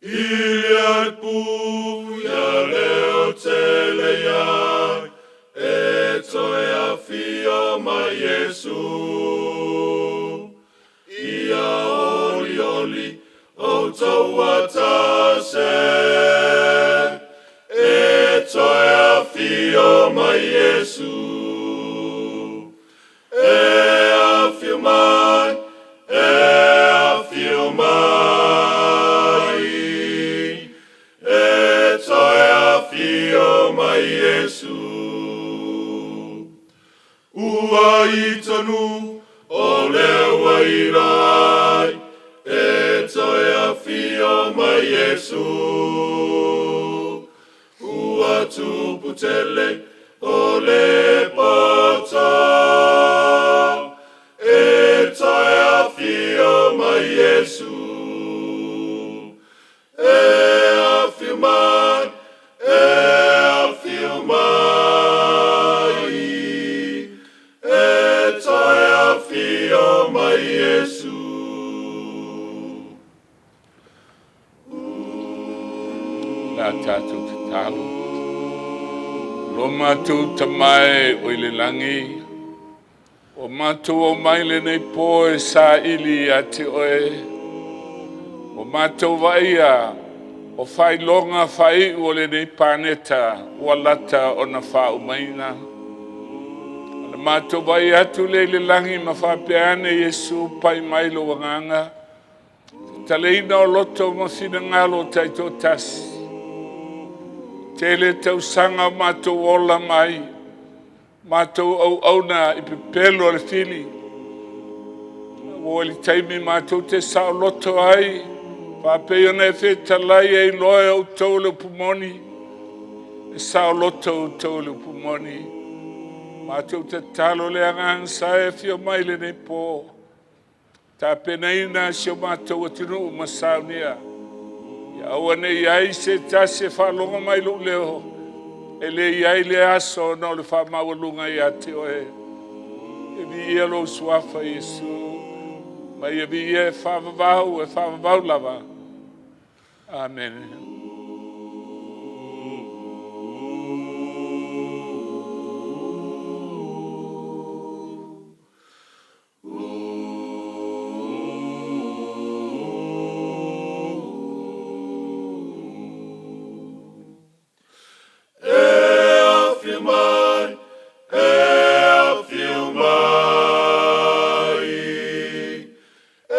Ia le pu ia leo tele ai, e toe afio mai Iesu. Ia oli oli o outou atase, e toe afio mai Iesu. E afio mai, e afio mai, e toe afio mai Iesu. Ua itanu o lea ua iloa ai, e toe afio mai Iesu. Ua tupu tele o le poto, e toe afio mai Iesu. E afio mai, e afio mai, e toe afio mai Iesu. La tatou tatalo. Lo matou Tama e o i le lagi, ua matou omai lenei po e saili ia te oe. Ua matou vaaia o faailoga faaiu o lenei paneta ua lata ona faaumaina. Ona matou vaai atu lea i le lagi ma faapea ane, Iesu, pai mai lou agaga, tatalaina o loto ma finagalo taitoatasi. Tele tausaga o matou ola mai, matou auauna i pepelo o le fili. Ua oo i le taimi matou te saoloto ai, faapei ona e fetalai e iloa e outou le upu moni, e saoloto outou i le upu moni. Matou tatalo le agaga sa e afio mai lenei po, tapenaina si o matou atunuu ma saunia. Ia aua ne i ai se tasi e faalogo mai lou leo, e le i ai le aso ona o le faamaualuga ia te oe. E viia lou suafa Iesu, ma ia viia e faavavau, e faavavau lava. Amene. E afio mai, e afio mai, e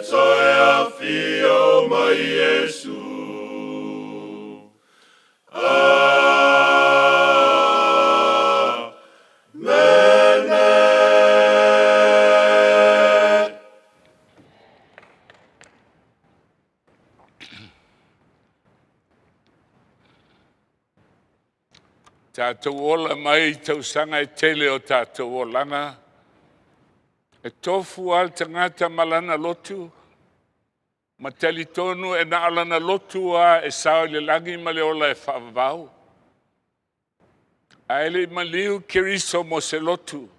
toe afio mai Iesu. Amene. Tatou ola mai i tausaga e tele o tatou olaga. E tofu lava le tagata ma lana lotu, ma talitonu e na o lana lotu lava e sao i le lagi ma le ola e faavavau. Ae le i maliu Keriso mo se lotu.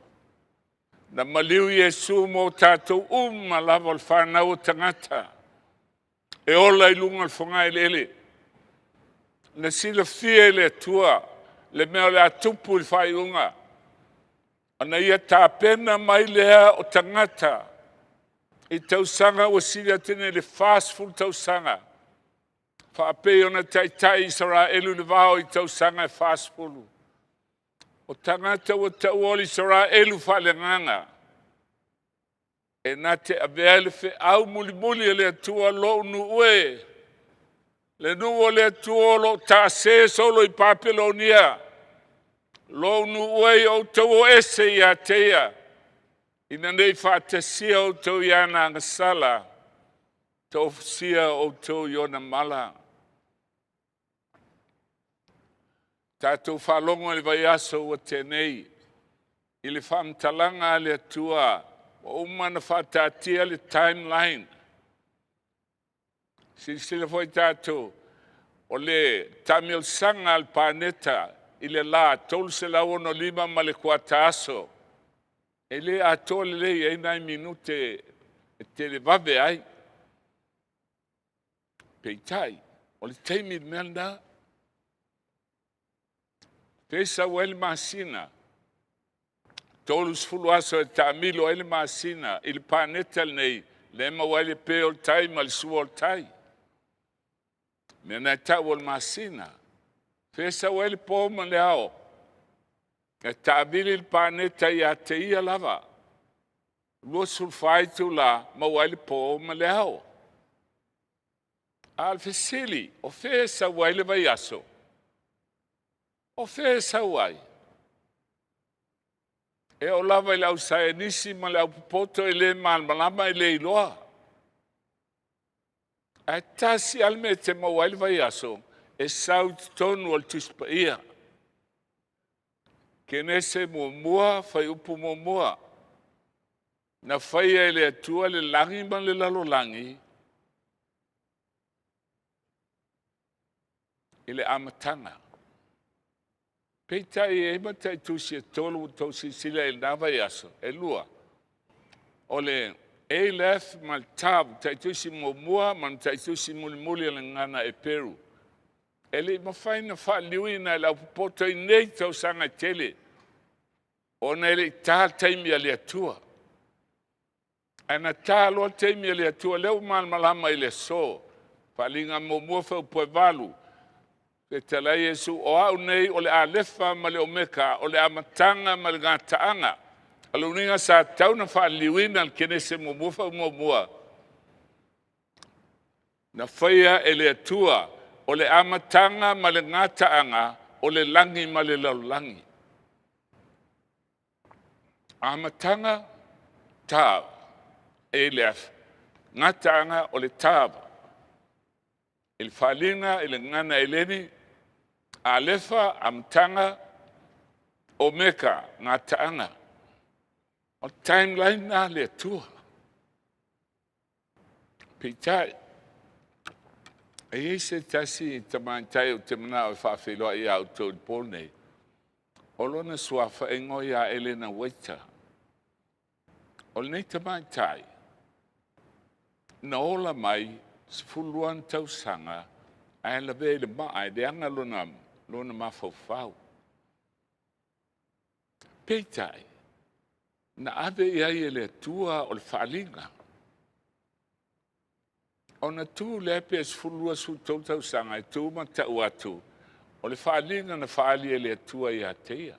Na maliu Iesu mo tatou uma lava o le fanau o tagata e ola i luga o le fogaeleele. Na silafia e le Atua le mea o le a tupu i le faaiuga, ona ia tapena mai lea o tagata i tausaga ua sili atu nei le 40 tausaga, faapei ona taitai Isaraelu i le vao i tausaga e 40. O tagata ua taua o le Isaraelu faaleagaga, e na te avea le feau mulimuli e le Atua, lou nuu e, le nuu o le Atua o lo o taase solo i Papelonia, lou nuu e, ia outou o ese ia te ia, ina ne i faatasia outou i ana agasala, tofusia outou i ona mala. Tatou faalogo i le vaiaso ua tea nei i le faamatalaga a le Atua ua uma ona faataatia le timeline. Silasila foi tatou, o le taamilosaga a le paneta i le la 365 ma le kuata aso, e le atoa lelei ai nai minute e televave ai. Peitai, o le taimi le mea lena. Pe sau ai le masina, 30 aso e taamilo ai le masina i le paneta lenei, lea e maua ai le pe o le tai ma le sua o le tai. Mea na e tau o le masina. Fe sau ai le po ma le ao, e taavili le paneta ia te ia lava. 24 itula maua ai le po ma le ao. A o le fesili, o fea e sau ai le vaiaso? O fea e sau ai? E oo lava i le ausaienisi ma le aupopoto e le malamalama e le iloa. Ae tasi lava le mea e te maua ai le vaiaso, e sau i totonu o le Tusi Paia. Kenese 1, fuaiupu 1. Na faia e le Atua le lagi ma le lalolagi i le amataga. Peitai e i ai mataitusi e tolu ua outou silasila i ai i lena vaiaso, e lua. O le Aleph ma le Tav, mataitusi muamua ma le mataitusi mulimuli o le gagana Eperu. E le i mafai ona faaliliuina e le aupopoto i nei tausaga e tele, ona e le i ta le taimi a le Atua. Ae na ta loa le taimi a le Atua, lea ua malamalama i le aso. Faaaliga 1 fuaiupu 8, fetalai Iesu, o au nei o le Alefa ma le Omeka, o le amataga ma le gataaga. O le uiga sa tatau ona faaliliuina le Kenese 1 fuaiupu 1, na faia e le Atua o le amataga ma le gataaga o le lagi ma le lalolagi. Amataga, Tav, Aleph, gataaga o le Tav. I le faaaliga i le gagana Eleni, Alefa, amataga, Omeka, gataaga. O le timeline lena a le Atua. Peitai, e i ai se tasi tamaitai ou te manao e faafeiloai ia outou i le po lenei, o lona suafa e igoa ia Elena Uaita. O lenei tamaitai, na ola mai 12 ana tausaga ae lavea i le maa e leaga lona mafaufau. Peitai, na ave i ai e le Atua o le faaaliga. Ona tu lea pe 12, 13 tausaga e tu ma tau atu, o le faaaliga na faaali e le Atua ia te ia.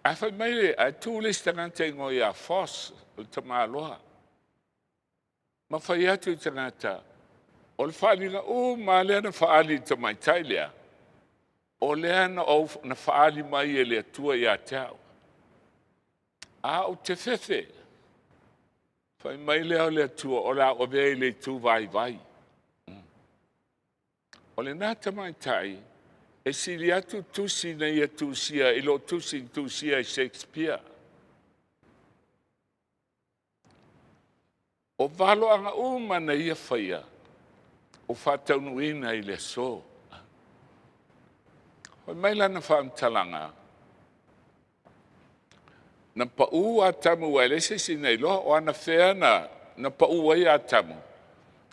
Ae fai mai, ae tu le isi tagata e igoa ia Foss, o le tamaloa, ma fai atu i tagata, o le faaaliga uma lava lea na faaali i le tamaitai lea, o lea na faaali mai e le Atua ia te au. A ou te fefe, fai mai lea o le Atua, o le a ou avea i le itu vaivai. O lena tamaitai, e sili atu tusi na ia tusia i lo tusi na tusia e Shakespeare. O valoaga uma na ia faia, ua faataunuuina i le aso. Fai mai lana faamatalaga, na pau Atamu aua e leai se isi na iloa o anafea na pau ai Atamu.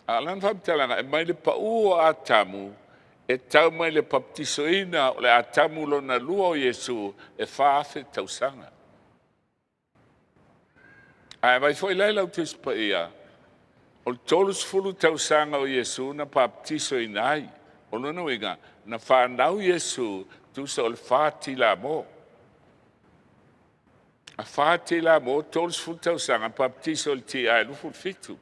A o lana faamatalaga, e mai le pau o Atamu e tau mai le papatisoina o le Atamu lona lua o Iesu, e 4,000 tausaga. Ae vaai foi la i lau Tusi Paia, o le 30 tausaga o Iesu na papatisoina ai. O lona uiga, na fanau Iesu tusa o le 4 tila mo. A 4 tila mo, 30 tausaga, papatiso i le tiai 27.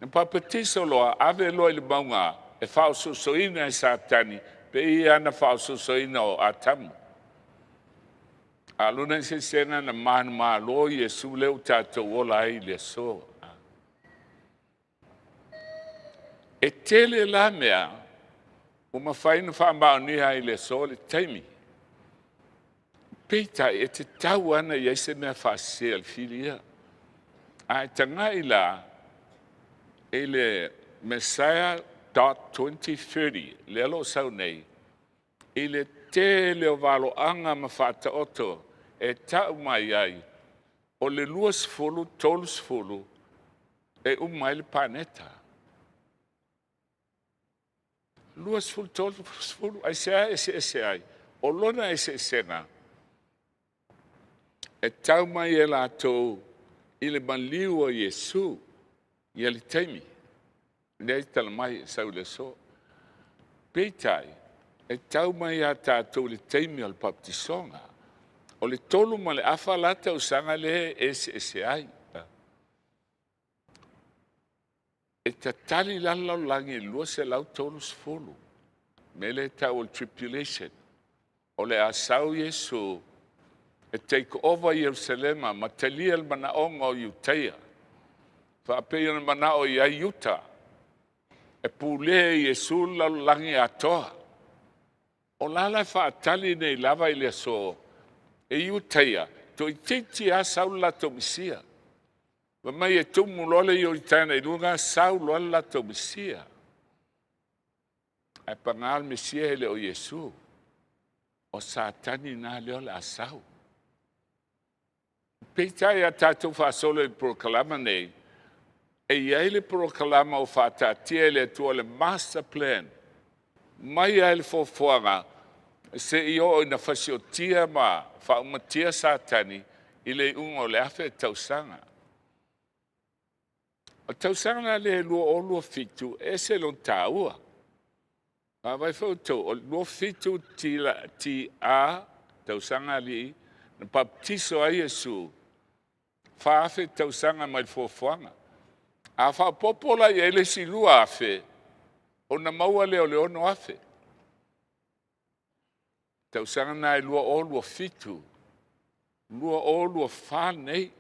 Na papatiso loa, ave loa i le mauga e faaosoosoina e Satani, pei ia na faaosoosoina o Atamu. A lona eseesega na manumalo Iesu lea ua tatou ola ai i le aso. E tele la mea ua mafai ona faamaonia ai i le aso le taimi. Peitai, e tatau lava ona i ai se mea faasese a le fili ia. A e tagai la i le Messiah 2030 lea o lo o sau nei, i le tele o valoaga ma faataoto e tau mai ai, o le 2030 e uma ai le paneta. 20, 30, aisea e eseese ai? O lona eseesega, e tau mai e latou i le maliu o Iesu ia le taimi lea e tala mai e sau i le aso. Peitai, e tau mai ia tatou i le taimi o le papatisoga. O le 3.5 la tausaga lea e eseese ai. E tatali la le lalolagi i le 230, mea lea e tau o le tribulation. O le a sau Iesu e take over Ierusalema ma talia le manaoga o Iutaia, faapei ona manao i ai Iuta e pulea e Iesu le lalolagi atoa. O la la e faatali nei lava i le aso e Iutaia, toeitiiti lava sau le latou Mesia. Fai mai e tumu loa le Ioritana i luga, sau loa le latou Mesia. Ae paga le Mesia e le o Iesu. O Satani na lea o le a sau. Peitai a tatou faasolo i le polokalama nei, e i ai le polokalama ua faataatia e le Atua, le master plan, mai lava i le foafoaga seia oo ina fasiotia ma faaumatia Satani i le iuga o le 1000 tausaga. O le tausaga la lea e 2027, e ese lona taua. Vaavaai foi outou, o le 27 TA, tausaga alii, na papatiso ai Iesu, 4,000 tausaga mai le foafoaga. A faaopoopo la i ai le isi 2,000, ona maua lea o le 6,000. Tausaga lena e 2027, 2024 nei.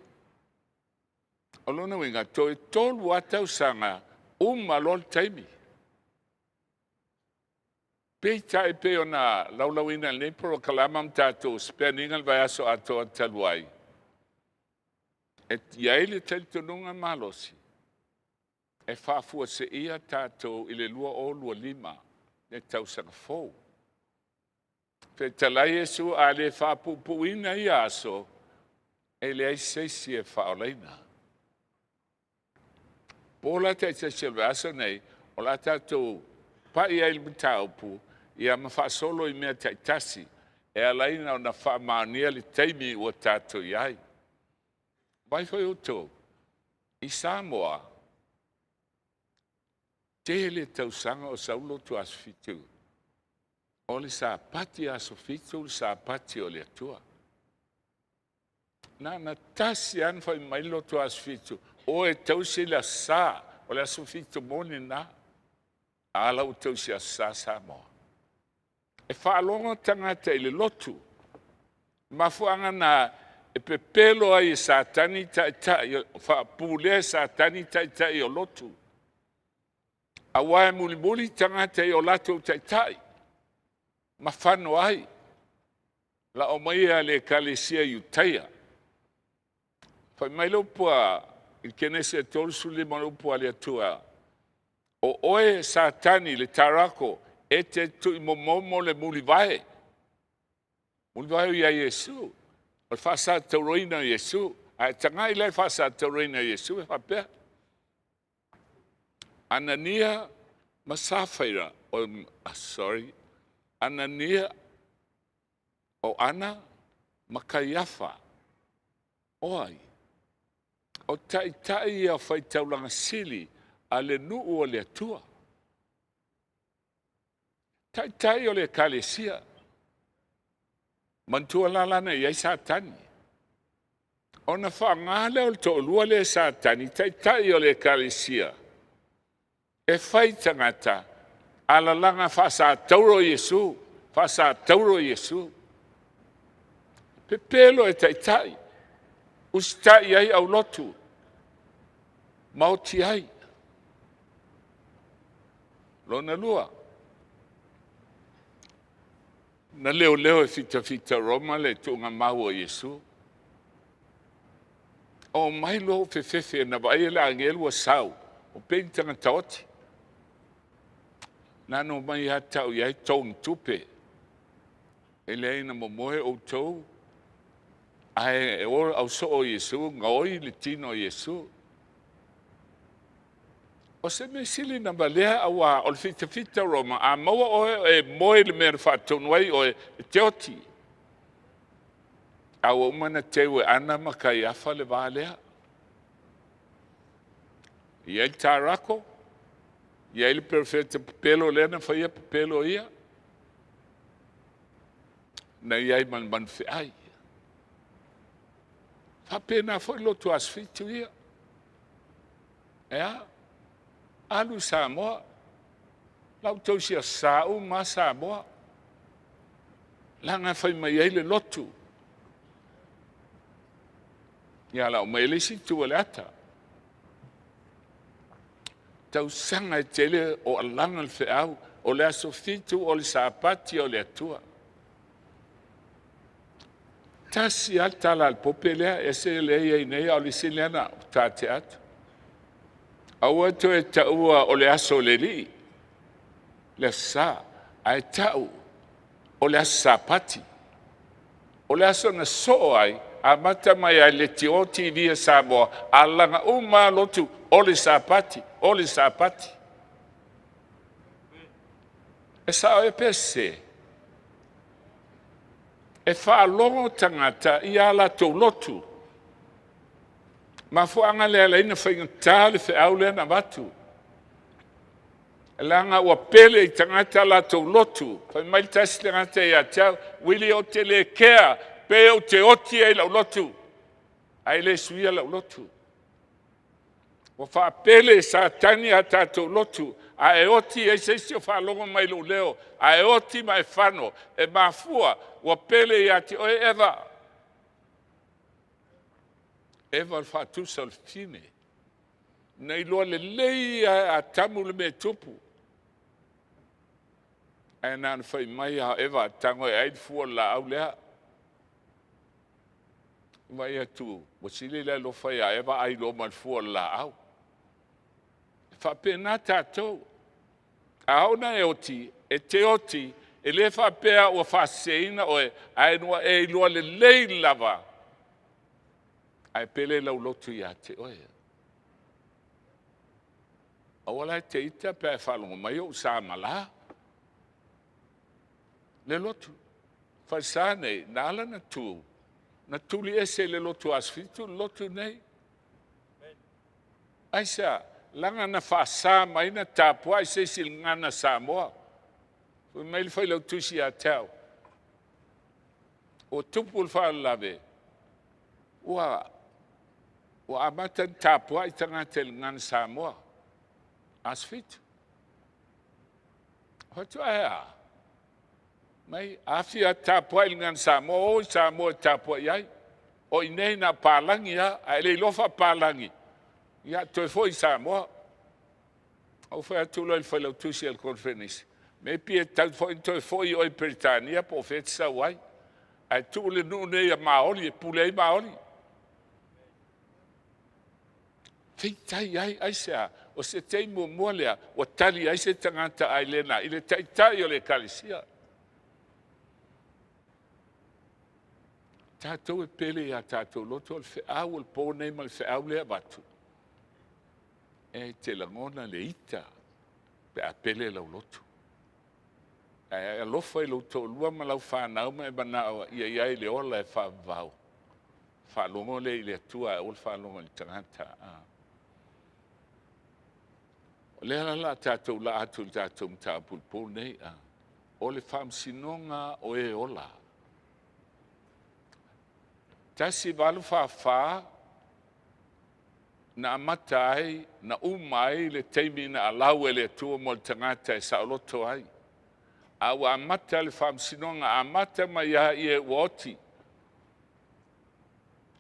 O lona uiga, toe 3 lava tausaga, uma loa le taimi. Peitai pei ona laulauina i lenei polokalama ma tatou spend ina le vaiaso atoa talu ai, e i ai le talitonuga malosi e faafuaseia tatou i le 2025, le tausaga fou. Fetalai Iesu, a le faapuupuuina ia aso, e leai se isi e faaolaina. Po la taitasi o le vaiaso nei, o le a tatou pai ai i le mataupu ia ma faasolo i mea taitasi e ala ai ona faamaonia le taimi ua tatou i ai. Vaai foi outou, i Samoa, tele tausaga o sau lotu aso 7, o le Sapati aso 7 le Sapati o le Atua. Na ona tasi lava na fai mai le lotu aso 7, o e tausi le aso Sa, o le aso 7 moni lena. A la ua tausi aso Sa Samoa. E faalogo tagata i le lotu. Mafuaaga na e pepelo ai e Satani taitai, faapulea e Satani taitai o lotu. Aua e mulimuli tagata i o latou taitai ma fano ai. La'o mai le Ekalesia Iutaia. Fai mai le upu a i Kenese 35 o le upu a le Atua, o oe Satani le tarako e te tuimomomo le mulivae. Mulivae o ia Iesu, o le faasatauroina o Iesu. Ae tagai la i le faasatauroina o Iesu e faapea, Anania ma Safaira, sorry, Anania o Ana ma Kaiafa, o ai? O taitai ia faitaulaga sili a le nuu o le Atua. Taitai o le Ekalesia. Manatua la lana e i ai Satani. Ona faaaoga lea o le toalua lea e Satani, taitai o le Ekalesia, e fai tagata alalaga faasatauro Iesu, faasatauro Iesu. Pepelo e taitai, usitai ai aulotu, maoti ai. Lona lua, na leoleo e fitafita Roma le tuugamau o Iesu. O mai loa fefefe na vaai le agelu ua sau, o pei ni tagata oti. Na no mai ia tau i ai togi tupe. E leai na momoe outou, ae o au soo o Iesu, gaoi le tino o Iesu. O se mea sili na valea auā o le fitafita o Roma, a maua oe e moe i le mea na faatonu ai oe, e te oti. A ua uma ona teu e Ana ma Kaiafa le va lea. E i ai le tarako, e i ai le perofeta pepelo lea na faia pepelo ia, na i ai ma le manufeai. Faapena foi le lotu Aso Fitu ia. E a? Alu i Samoa. La outou siasā uma lava Samoa. Leaga e fai mai ai le lotu. Ia lau mai le isi itu o le ata. Tausaga e tele o alaga le feau, o le aso fitu o le Sapati o le Atua. Tasi lava le tala a le Pope lea, ese lea e i ai nei, a o le isi lea na tate atu. Aua toe taua o le aso o le Alii, le aso Sa, ae tau o le aso Sapati. O le aso na soo ai, amata mai ai le Leitio TV a Samoa, alaga uma lotu o le Sapati, o le Sapati. E sao e pe sese? E faalogo tagata i a latou lotu. Mafuaaga lea e ala ai ona faigata le feau lea na avatu. Leaga ua pele i tagata latou lotu. Fai mai le tasi tagata ia te au, Wili, ou te le kea pe ou te oti ai lau lotu, ae le suia lau lotu. Ua faapele e Satani a tatou lotu, a e oti ai se isi o faalogo mai lou leo, a e oti ma e fano, e mafua ua pele ia te oe Eva. Eva o le faatusa o le fafine. Na iloa lelei lava e Atamu le mea e tupu. Ae na ona fai mai lava o Eva, tago e ai le fua o le laau lea. Vaai atu, ua sili le alofa ia Eva ai loa ma le fua o le laau. E faapena tatou. A oo ina e oti, e te oti, e le faapea ua faaseseina oe, ae ua e iloa lelei lava, ae pele lau lotu ia te oe. Aua la e te ita pe a e faalogo mai o ou sa malā. Le lotu. Falesa nei, na ala na tu, na tuli ese i le lotu Aso Fitu le lotu nei. Aisea? Leaga na faasa mai na tapuai se isi i le gagana Samoa. Fai mai le failautusi ia te au, ua tupu le faalavelave, ua amata ona tapuai tagata i le gagana Samoa, Aso Fitu. Fai atu, ae a? Mai, a fia tapuai i le gagana Samoa, o i Samoa e tapuai ai. O i inei na o palagi lava, a e le iloa faapalagi, ia toe foi i Samoa. Ou fai atu loa i le failautusi a le Koneferenisi, maybe e tatau foi ona toe foi oe i Peretania po o fea e te sau ai. Ae tuu le nuu nei a Maoli e pule ai Maoli. Feitai ai, aisea? O se taimi muamua lea ua tali ai se tagata ailena i le taitai o le ekalesia. Tatou e pele ia tatou loto o le feau o le po nei ma le feau lea avatu. E te lagona le ita pe a pele lau lotu. Ae alofa i lou toalua ma lau fanau ma e manao ia i ai le ola e faavavau. Faalogo lea i le Atua ae aua le faalogo i le tagata. O lea la o le a tatou laa atu i le tatou mataupu i le po lenei, o le faamasinoga o e ola. 1844 na amata ai, na uma ai le taimi na alau e le Atua mo le tagata e saoloto ai. A ua amata le faamasinoga, amata mai ia ia ua oti,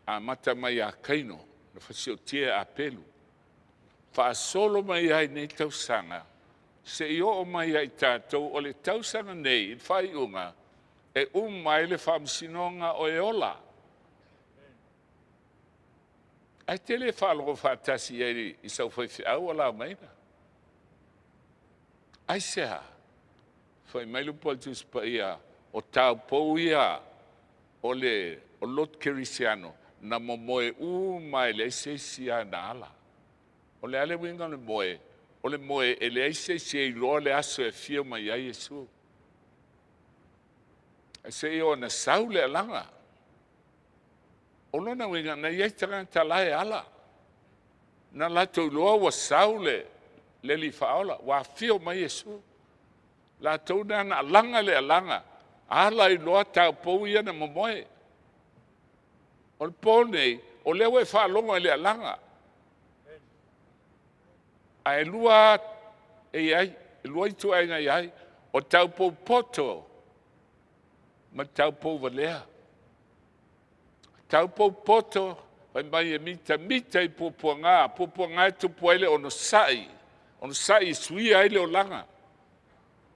amata mai ia Kaino, na fasiotia e Apelu, faasolo mai ai nei tausaga, seia oo mai ia i tatou o le tausaga nei i le faaiuga, e uma ai le faamasinoga o e ola. Ae te le faalogo faatasi i ai i sau faifeau o laugaina. Aisea? Fai mai le upu a le Tusi Paia, o taupou ia o le lotu kerisiano na momoe uma e leai se isi lava na ala. O le a le uiga o le moe? o le moe, e leai se isi e iloa le aso e afio mai ai Iesu. Ae seia oo ina sau le alaga. O lona uiga, na i ai tagata la e ala, na latou iloa ua sau le Alii Faaola, ua afio mai Iesu. Latou na na alaga le alaga, ala ai loa taupou ia na momoe. O le po lenei, o lea ua e faalogo i le alaga. Ae lua e i ai, e lua ituaiga e i ai, o taupou poto ma taupou valea. Taupou poto, fai mai e mitamita i puapuaga, puapuaga e tupu ai le onosai, onosai e suia ai le olaga.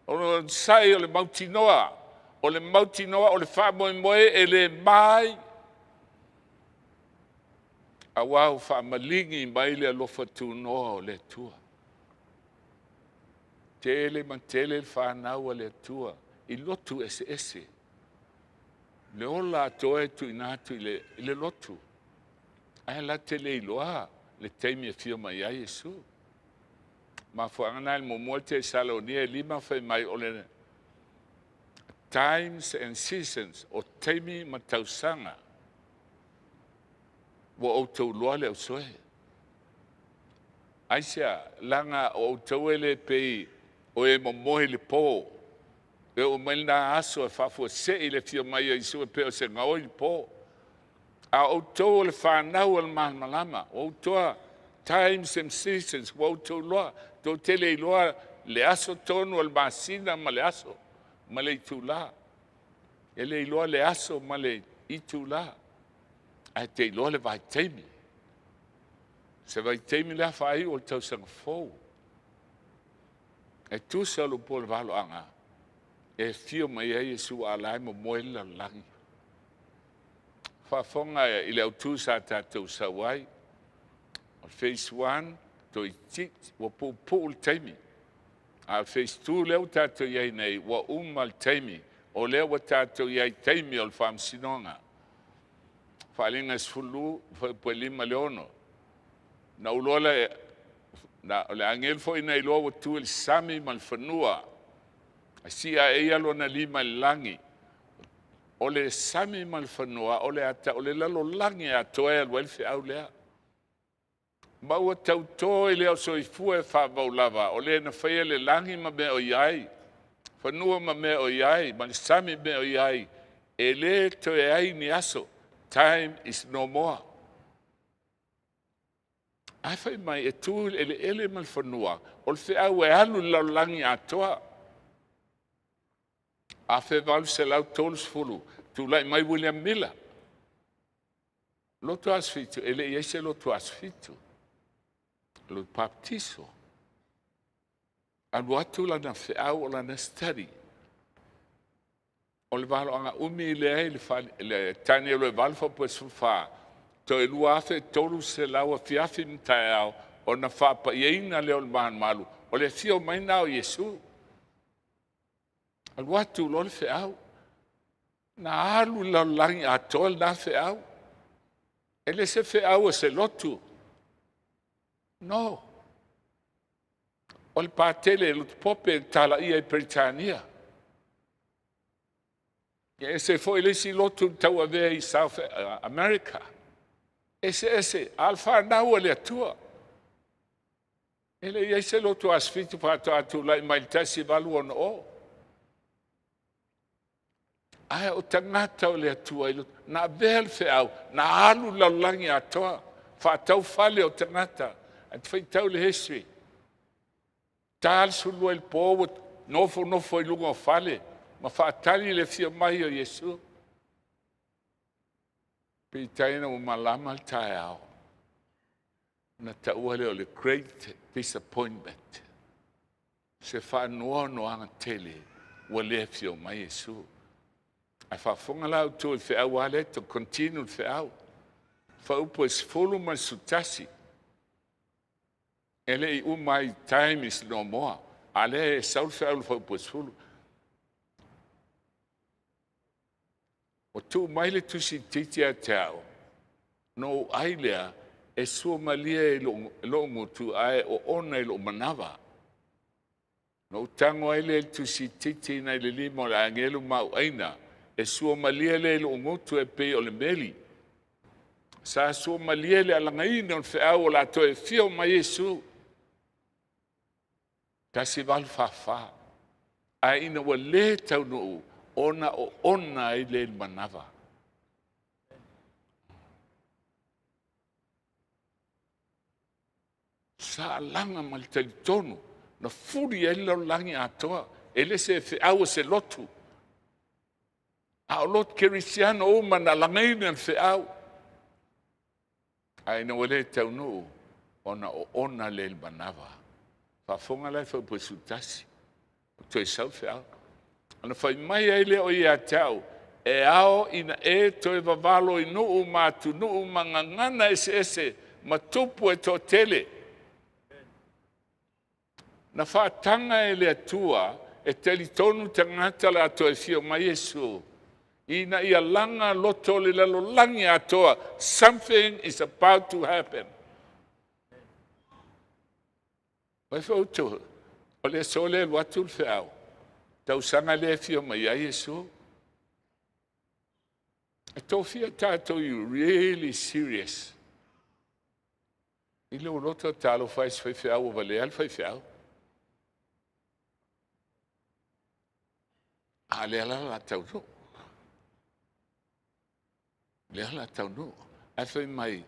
O le onosai o le mautinoa, o le mautinoa o le faamoemoe e le ma ai, aua ua faamaligi mai le alofa tunoa o le Atua. Tele ma tele le fanau a le Atua i lotu eseese. Le ola atoa e tuuina atu i le lotu, ae latou te le iloa le taimi e afio mai ai Iesu. Mafuaaga na i le muamua Tesalonia e 5 fai mai o le times and seasons, o taimi ma tausaga ua outou iloa le ausoe. Aisea? Leaga o outou e le pei o e momoe i le po, e oo mai lena aso e faafuasei le afio mai o Iesu e pei o se gaoi i le po. A o outou o le fanau a le malamalama, o outou times and seasons, ua outou iloa, tou te le iloa le aso tonu o le masina ma le aso ma le itula. E le iloa le aso ma le itula, ae te iloa le vaitaimi. Se vaitaimi lea faaiu o le tausaga fou. E tusa le upu o le valoaga e afio mai ai Iesu a o la e momoe le lalolagi. Faafofoga i le autu sa tatou sau ai. O le phase 1, toeitiiti, ua puupuu le taimi. A o le phase 2 lea ua tatou i ai nei, ua uma le taimi. O lea ua tatou i ai i taimi o le faamasinoga. Faaaliga 12, fuaiupu e 5 i le 6. Na ou iloa le, na, o le agelu foi na iloa ua tu i le sami ma le fanua. Ae sii ae ia lona lima i le lagi. O le sami ma le fanua, o le, ata, o le lalolagi atoa e alu ai le feau lea. Ma ua tauto i le ao soifua e faavavau lava, o le na faia le lagi ma mea o i ai, fanua ma mea o i ai, ma le sami mea o i ai, e le toe ai ni aso. Time is no more. Ae fai mai e tu i le eleele ma le fanua, o le feau e alu i le lalolagi atoa. 1830, tulai mai William Miller. Lotu Aso Fitu, e le i ai se lotu Aso Fitu. Lotu Baptiso. Alu atu lana feau o lana study. O le valoaga umi lea i le Tanielo e 8 fuaiupu 14, toe 2,300 afiafi ma taeao ona faapaiaina lea o le malumalu, o le afio mai lena o Iesu. Alu atu loa le feau. Na alu i le lalolagi atoa lena feau. E le se feau a se lotu. No. O le patele lotu pope talaia i Peretania. E ese foi le isi lotu tauavea i South America. Ese ese, a o le fanau a le Atua. E le i ai se lotu Aso Fitu faatoa tulai mai le 1860. Ae o tagata o le Atua i na avea le feau, na alu le lalolagi atoa, faatau fale o tagata, ae te faitau le history. Ta le 12 i le po ua nofonofo i luga o fale ma faatali le afio mai o Iesu. Peitai ina ua malama le taeao, na taua lea o le great disappointment. Se faanoanoaga tele ua le afio mai Iesu. Ae faafofoga la outou i le feau lava lea, to continue le feau. Fuaiupu e 10 ma le 11. E le i uma ai, time is no more. A lea e sau le feau i le fuaiupu e 10. Ua tuu mai le tusi itiiti ia te au, ona ou ai lea E sua malie i lou gutu ae oona i lou manava. Na ou tago ai lea i le tusi itiiti nai le lima o le agelu mauaina, e sua malie lea i lou gutu e pei o le meli. Sa sua malie le alagaina o le feau o le a toe afio mai Iesu. 1844. Ae ina ua le taunuu, ona oona ai lea i le manava. Sa alaga ma le talitonu na fuli ai le lalolagi atoa. E le se feau a se lotu, a o lotu kerisiano uma na lagaina le feau. Ae ina ua le taunuu, ona oona lea i le manava. Faafofoga la i le fuaiupu 11, ua toe sau le feau. Ona fai mai ai lea o ia ia te au, e ao ina e toe vavalo i nuu ma atunuu ma gagana eseese ma tupu e toatele. Na faataga e le Atua e talitonu tagata o le a toe afio mai Iesu ina ia laga loto o le lalolagi atoa. Something is about to happen. Fai foi outou, o le aso lea e alu atu le feau, tausaga lea e afio mai ai Iesu. E tofia tatou you really serious. I le loto talofa e se faifeau ua valea le faifeau. A lea la la taunuu. Lea la taunuu. Ae fai mai,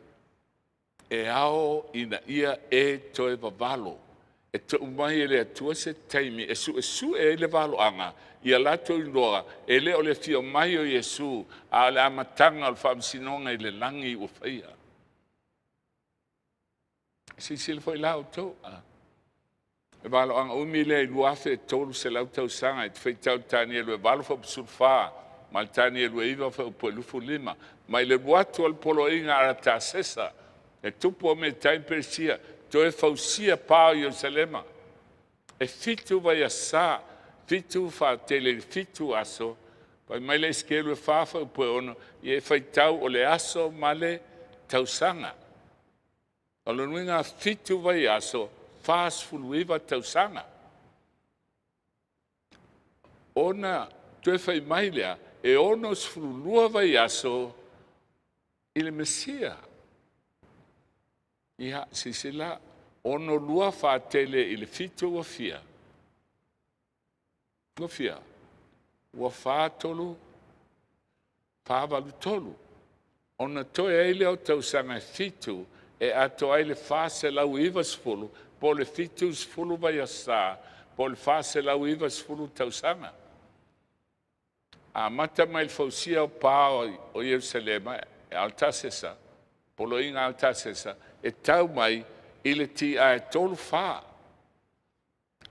e ao ina ia e toe vavalo e tuu mai e le Atua se taimi e suesue ai le valoaga ia latou iloa e le o le afio mai o Iesu, a o le amataga o le faamasinoga i le lagi ua faia. Silasila foi la outou, le valoaga umi lea i 2300 tausaga e te faitau i le Tanielu e 8 fuaiupu 14 ma le Tanielu e 9 fuaiupu 25, mai le alu atu o le poloaiga a Aratasesa, le tupu o Metai ma Peresia, toe fausia pa o Ierusalema. E 7 vaiasa, 7 faatele i le 7 aso, fai mai le Esekielu e 4 fuaiupu e 6, ia e faitau o le aso ma le tausaga. O lona uiga 7 vaiaso, 49 tausaga. Ona toe fai mai lea, e 62 vaiaso i le Mesia. Ia, silasila, 62 faatele i le 7 ua fia? Ua fia? Ua 4, 3, 4, 8, 3. Ona toe ai lea o tausaga e 7 e atoa ai le 490 po o le 70 vaiasa po o le 490 tausaga. Amata mai le fausia o pa o Ierusalema e Altasesa, poloaiga Altasesa, e tau mai i le TI 34.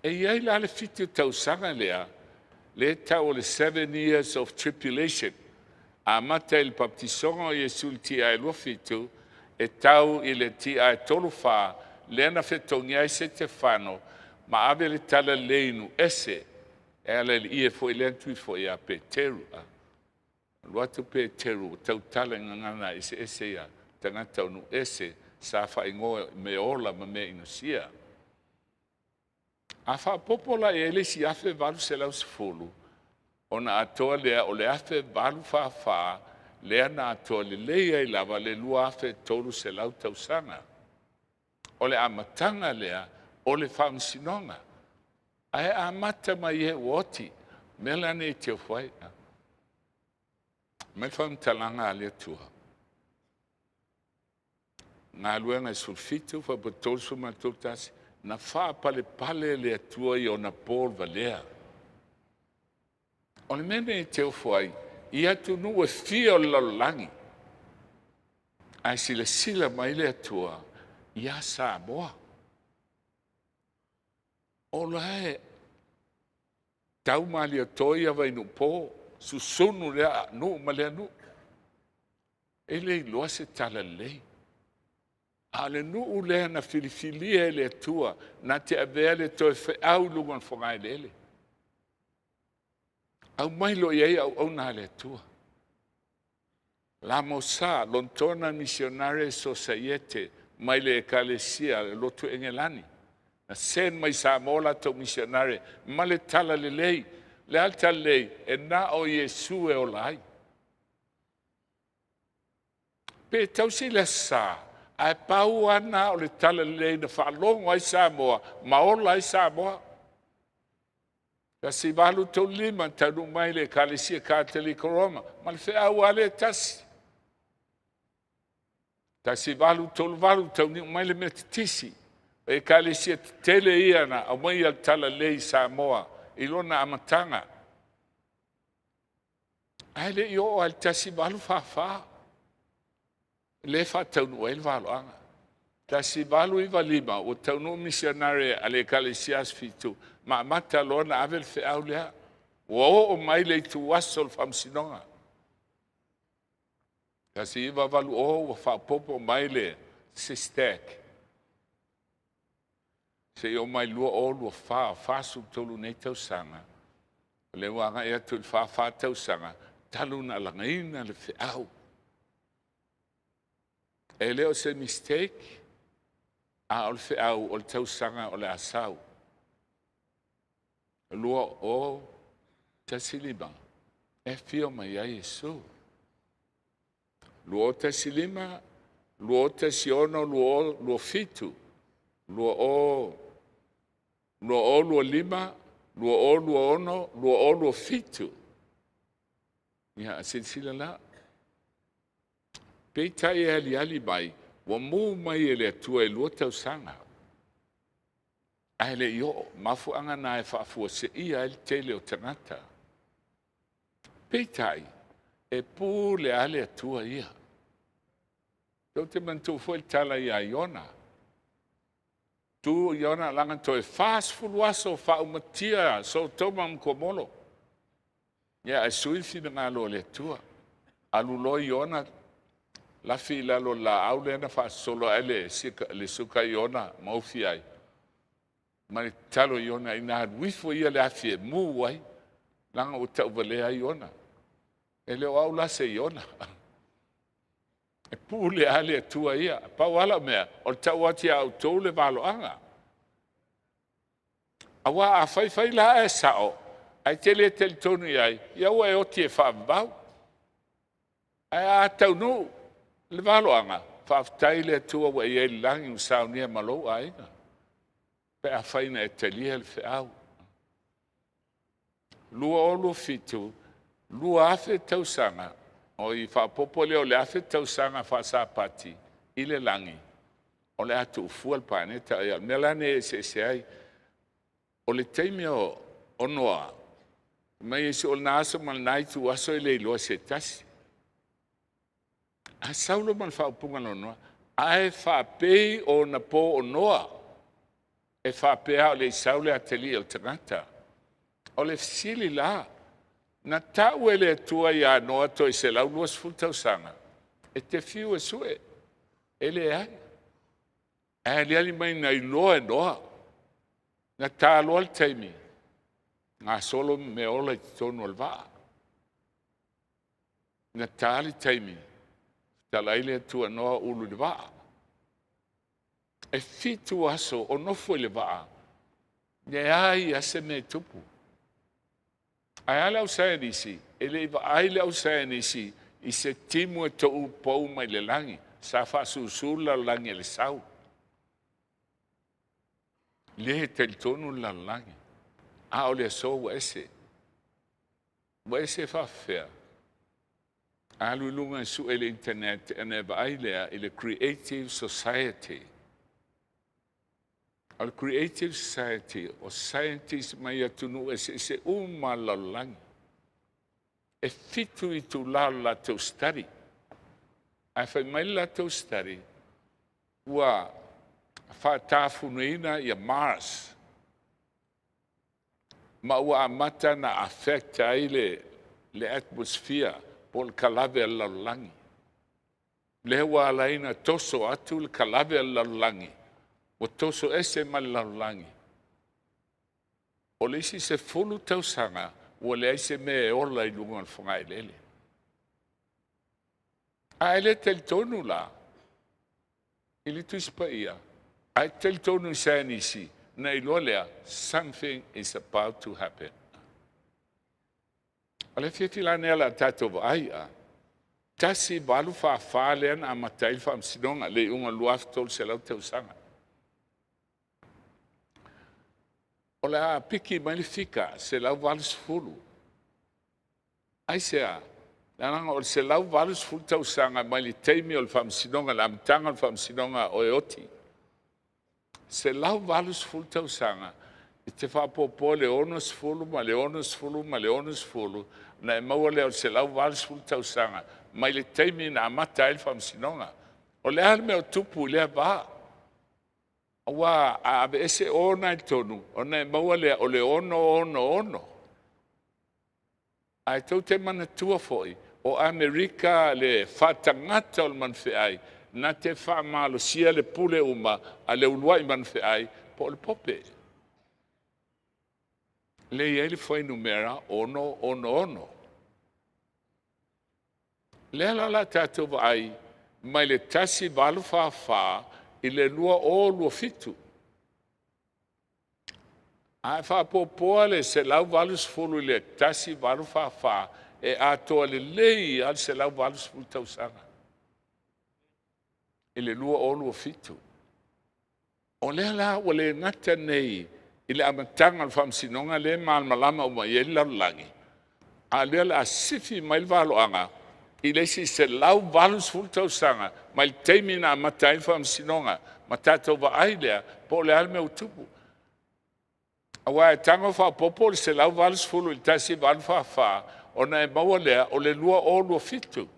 E i ai la le 7 tausaga lea, lea e tau o le 7 years of tribulation. Amata i le baptisoga o Iesu i le TI 27, e tau i le TI 34, lea na fetogia ai Setefano ma ave le talalelei i nuu ese, e ala i le ie foi lea na tui foi ia Peteru. Alu atu Peteru ua tautala i gagana eseese ia tagata o nuu ese sa faaigoa i mea ola ma mea inosia. A faaopoopo la i ai le isi 1810, ona atoa lea o le 1844 lea na atoa lelei ai lava le 2300 tausaga. O le amataga lea o le faamasinoga. Ae amata mai e ua oti. Mea la nei te ofo ai. Mai le faamatalaga a le Atua. Galuega e 17, fuaiupu 30 ma le 31, na faapalepale le Atua i ona po valea. O le mea nei e te ofo ai, i atunuu e fia o le lalolagi, ae silasila mai le Atua ia Samoa. O la e tau malietoa ia Vainuupo, susunu lea nuu ma lea nuu. E le iloa se talalelei. A o le nuu lea na filifilia e le Atua na te avea le toe feau i luga o le fogaeleele. Aumai loa i ai auauna a le Atua. Lamosa, Lontona Missionary Sosaiete, mai le Ekalesia le Lotu Engelani. Na send mai Samoa latou misionare ma le talalelei. Le a le talalelei? E na o Iesu e ola ai. Pe tausi le Aso Sa, ae pau lava lena o le talalelei na faalogo ai Samoa ma ola ai Samoa. 1835 taunuu mai le Ekalesia Katoliko Roma ma le feau lava lea e tasi. 1838 taunuu mai le Metotisi, o ekalesia tetele ia na aumaia le talalelei i Samoa i lona amataga. Ae le i oo lava i le 1844 lea e faataunuu ai le valoaga. 1895 ua taunuu misionare a le Ekalesia Aso Fitu ma amata loa ona ave le feau lea. Ua oo mai le ituaso o le faamasinoga. 1980 ua faaopoopo mai le SISTEC seia oo mai 2024, 43 nei tausaga, o lea ua agai atu i le 44 tausaga talu ona alagaina le feau. E le o se mistake, a o le feau o le tausaga o le a sau. 2015 e afio mai ai Iesu. 2015, 2016, 2027, 2025, 2026, 2027. Ia, silasila la. Peitai e aliali mai, ua mu mai e le Atua e 2 tausaga, ae le i oo. Mafuaaga na e faafuaseia ai le tele o tagata. Peitai, e pule lava le Atua ia. Tou te manatua foi le tala ia Iona. Tu Iona laga toe 40 aso faaumatia Sotoma ma Komoro. Ia, ae sui le finagalo o le Atua. Alu loa Iona lafi i lalo o le laau lea na faasosolo ae le suka Iona ma ofi ai. Ma le tatalo i Iona ina alu ifo ia le afi e mu ai, leaga ua tauvalea ai Iona. E le o au la se Iona. E pule lava le Atua ia. Pau lava lau mea, o le tau atu ia outou le valoaga. Aua a fai fai la ae sao, ae te le talitonu i ai, ia ua e oti e faavavau. Ae a taunuu le valoaga, faafetai i le Atua ua e i ai i le lagi ua saunia ma lou aiga, pe afai na e talia le feau. 2027, 2,000 tausaga, oi faaopoopo lea o le 1,000 tausaga faasapati i le lagi, o le a tuufua le paneta. O le mea la lenei e eseese ai. O le taimi o Noa, mai o lena aso ma lena ituaso e le iloa e se tasi. Ae sau loa ma le faaupuga lona, ae faapei o po o Noa, e faapea a o le i sau le atalii o le tagata. O le fesili la, na tau e le Atua ia Noa toe 120 tausaga e te fiu e sue, e leai. Ae aliali mai na iloa e Noa, na ta loa le taimi, gasolo meaola i totonu o le vaa. Na ta le taimi, tala ai le Atua Noa ulu i le vaa. E 7 aso o nofo i le vaa, leai lava se mea e tupu. Ae a le ausaienisi? E le i vaai le ausaienisi i se timu e tou pau mai le lagi. Sa faasusu le lalolagi e le sau. Le talitonu le lalolagi. A o le aso ua ese. Ua ese faafefea. Alu i luga e sue le internet ona e vaai lea i le Creative Society. O le Creative Society, o scientists mai atunuu eseese uma le lalolagi. E 7 itula o le latou study. Ae fai mai le latou study, ua faatafunaina ia Mars, ma ua amata na affect ai le atmosphere po o le kalave a le lalolagi. Lea ua ala ai ona toso atu le kalave a le lalolagi, ua toso ese ma le lalolagi. O le isi 10 tausaga, ua leai se mea e ola i luga o le fogaeleele. Ae le talitonu la, I le Tusi Paia, ae talitonu i saienisi, na iloa lea, something is about to happen. O le afiafi la lenei o le a tatou vaai a. 1844 lea na amata ai le faamasinoga, le iuga o le 2300 tausaga. O le a piki mai le fika 180. Aisea? Leaga o le 180 tausaga mai le taimi o le faamasinoga, le amataga o le faamasinoga o e oti. 180 tausaga e te faaopoopoa le 60 ma le 60 ma le 60, ona e maua lea o le 180 tausaga mai le taimi na amata ai le faamasinoga. O le a le mea o tupu i lea va? Aua a aveese o na i totonu, ona e maua lea o le 666. Ae tou te manatua foi, o Amerika le faatagata o le manufeai na te faamalosia le pule uma a le uluai manufeai po o le Pope. Lea e i ai le fuainumera 666. Lea la o le a tatou vaai mai le 1844 i le 2027. A e faaopoopoa le 180 i le 1844, e atoa lelei lava le 180 tausaga i le 2027. O lea la ua le gata nei i le amataga o le faamasinoga lea e malamalama uma i ai le lalolagi, a o lea o le a sifi mai le valoaga i le isi 180 tausaga mai le taimi na amata ai le faamasinoga, ma tatou vaai lea po o le a le mea ua tupu. Aua e tago faaopoopo le 180 i le 1844, ona e maua lea o le 2027.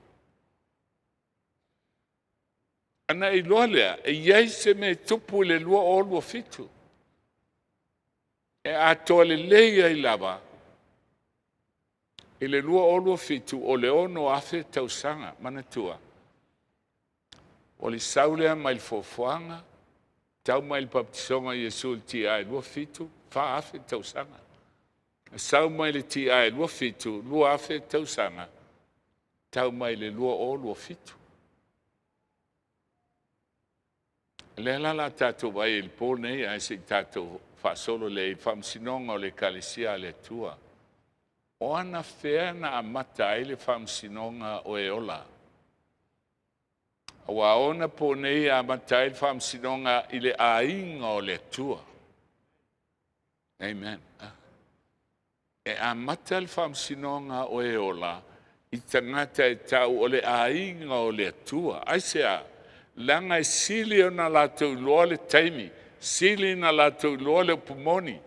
Ona e iloa lea e i ai se mea e tupu i le 2027 e atoa lelei ai lava i le 2027 o le 6,000 tausaga. Manatua, o le sau lea mai le foafoaga, tau mai le papatisoga o Iesu i le tiae 27, 4,000 tausaga. Sau mai le tiae 27, 2,000 tausaga, tau mai le 2027. Lea la o le a tatou vaai ai i le po lenei, ae se i tatou faasolo lea i le faamasinoga o le Ekalesia a le Atua. O anafea na amata ai le faamasinoga o e ola? Aua o ona po nei e amata ai le faamasinoga i le aiga o le Atua. Amen. E amata le faamasinoga o e ola i tagata e tau o le aiga o le Atua. Aisea? Leaga e sili ona latou iloa le taimi, sili ona latou iloa le upu moni.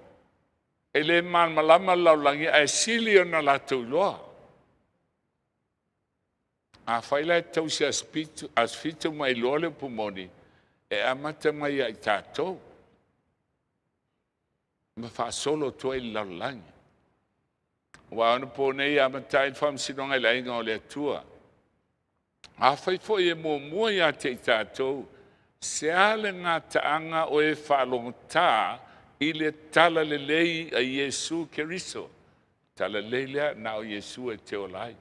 E le malamalama le lalolagi ae sili ona latou iloa. Afai la e tausi aso 7 ma iloa le upu moni, e amata mai ia i tatou ma faasolo atu ai i le lalolagi. Aua onapo nei e amata ai le faamasinoga i le aiga o le Atua. Afai foi e muamua ia te i tatou, se a le gataaga o e faalogotā i le talalelei a Iesu Keriso? Talalelei lea na o Iesu e te ola ai.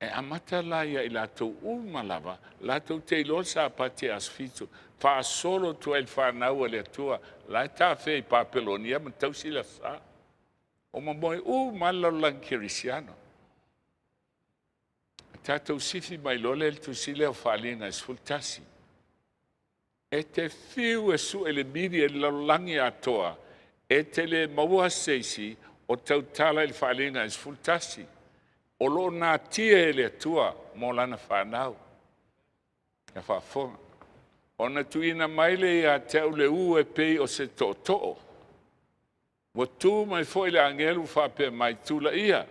E amata la ia i latou uma lava, latou te iloa le Sapati aso 7, faasolo atu ai le fanau a le Atua, la e tafea i Papelonia ma tausi le aso Sa. O momoe uma lava le lalolagi kerisiano. Tatou sifi mai loa lea i le tusi lea o Faaaliga e 11. E te fiu e sue le media i le lalolagi atoa, e te le maua se isi o tautala i le Faaaliga e 11. O lo o natia e le Atua mo lana fanau. Ia faafofoga. Ona tuuina mai lea ia te au le u e pei o se tootoo. Ua tu mai foi le agelu faapea mai, tulaia,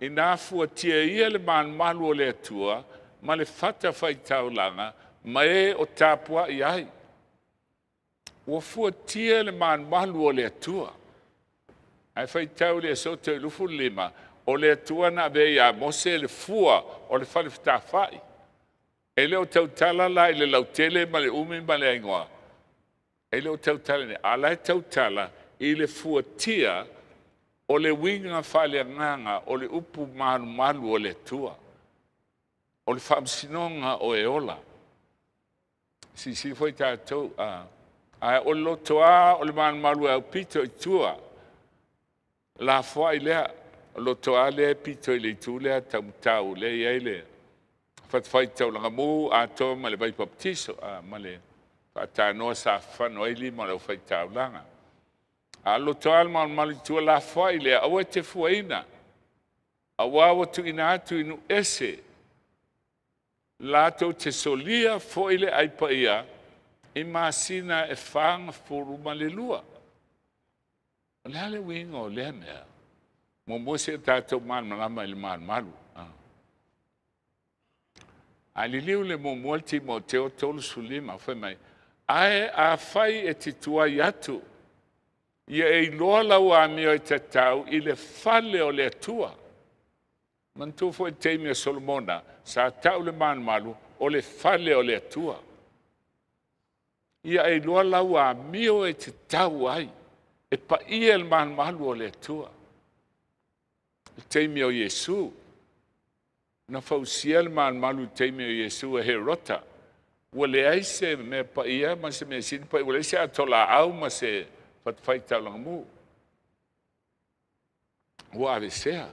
ina fuatia ia le malumalu o le Atua ma le fatafaitaulaga ma e o tapuai ai. Ua fuatia le malumalu o le Atua. Ae faitau i le Esoto i 25, o le Atua na avea ia Mose le fua o le fale fetafai. E le o tautala la i le lautele ma le umi ma le ainoa. E le o tautala i a la e tautala i le fuatia o le uiga faaleagaga o le upu malumalu o le Atua. O le faamasinoga o e ola. Silasila foi tatou, a, ae o le lotoa o le malumalu e aupito i tua, lafoai lea, o lotoa lea e pito i le itu lea taumatau lea e i ai le fatafaitaulaga atoa ma le vaipapatiso, a, ma le faatanoa sa fafano ai lima o le aufai-taulaga. A o le lotoa o le malumalu i tua, lafoai lea, aua e te fuaina, aua ua tuuina atu i nuu ese latou te solia foi le ai paia i masina e 42. O le a le uiga o lea mea? Muamua se i tatou malamalama i le malumalu. A liliu le muamua le Timoteo 35, fai mai, ae afai e te tuai atu, ia e iloa lau amio e tatau i le fale o le Atua. Manatua foi le taimi o Solomona, sa tau le malumalu o le fale o le Atua. Ia e iloa lau amio e tatau ai, e paia le malumalu o le Atua. I le taimi o Iesu, na fausia le malumalu i le taimi o Iesu e Herota. Ua leai se mea paia ma se mea sili paia, ua leai se atolaau ma se fatafaitaulaga. Ua aveesea.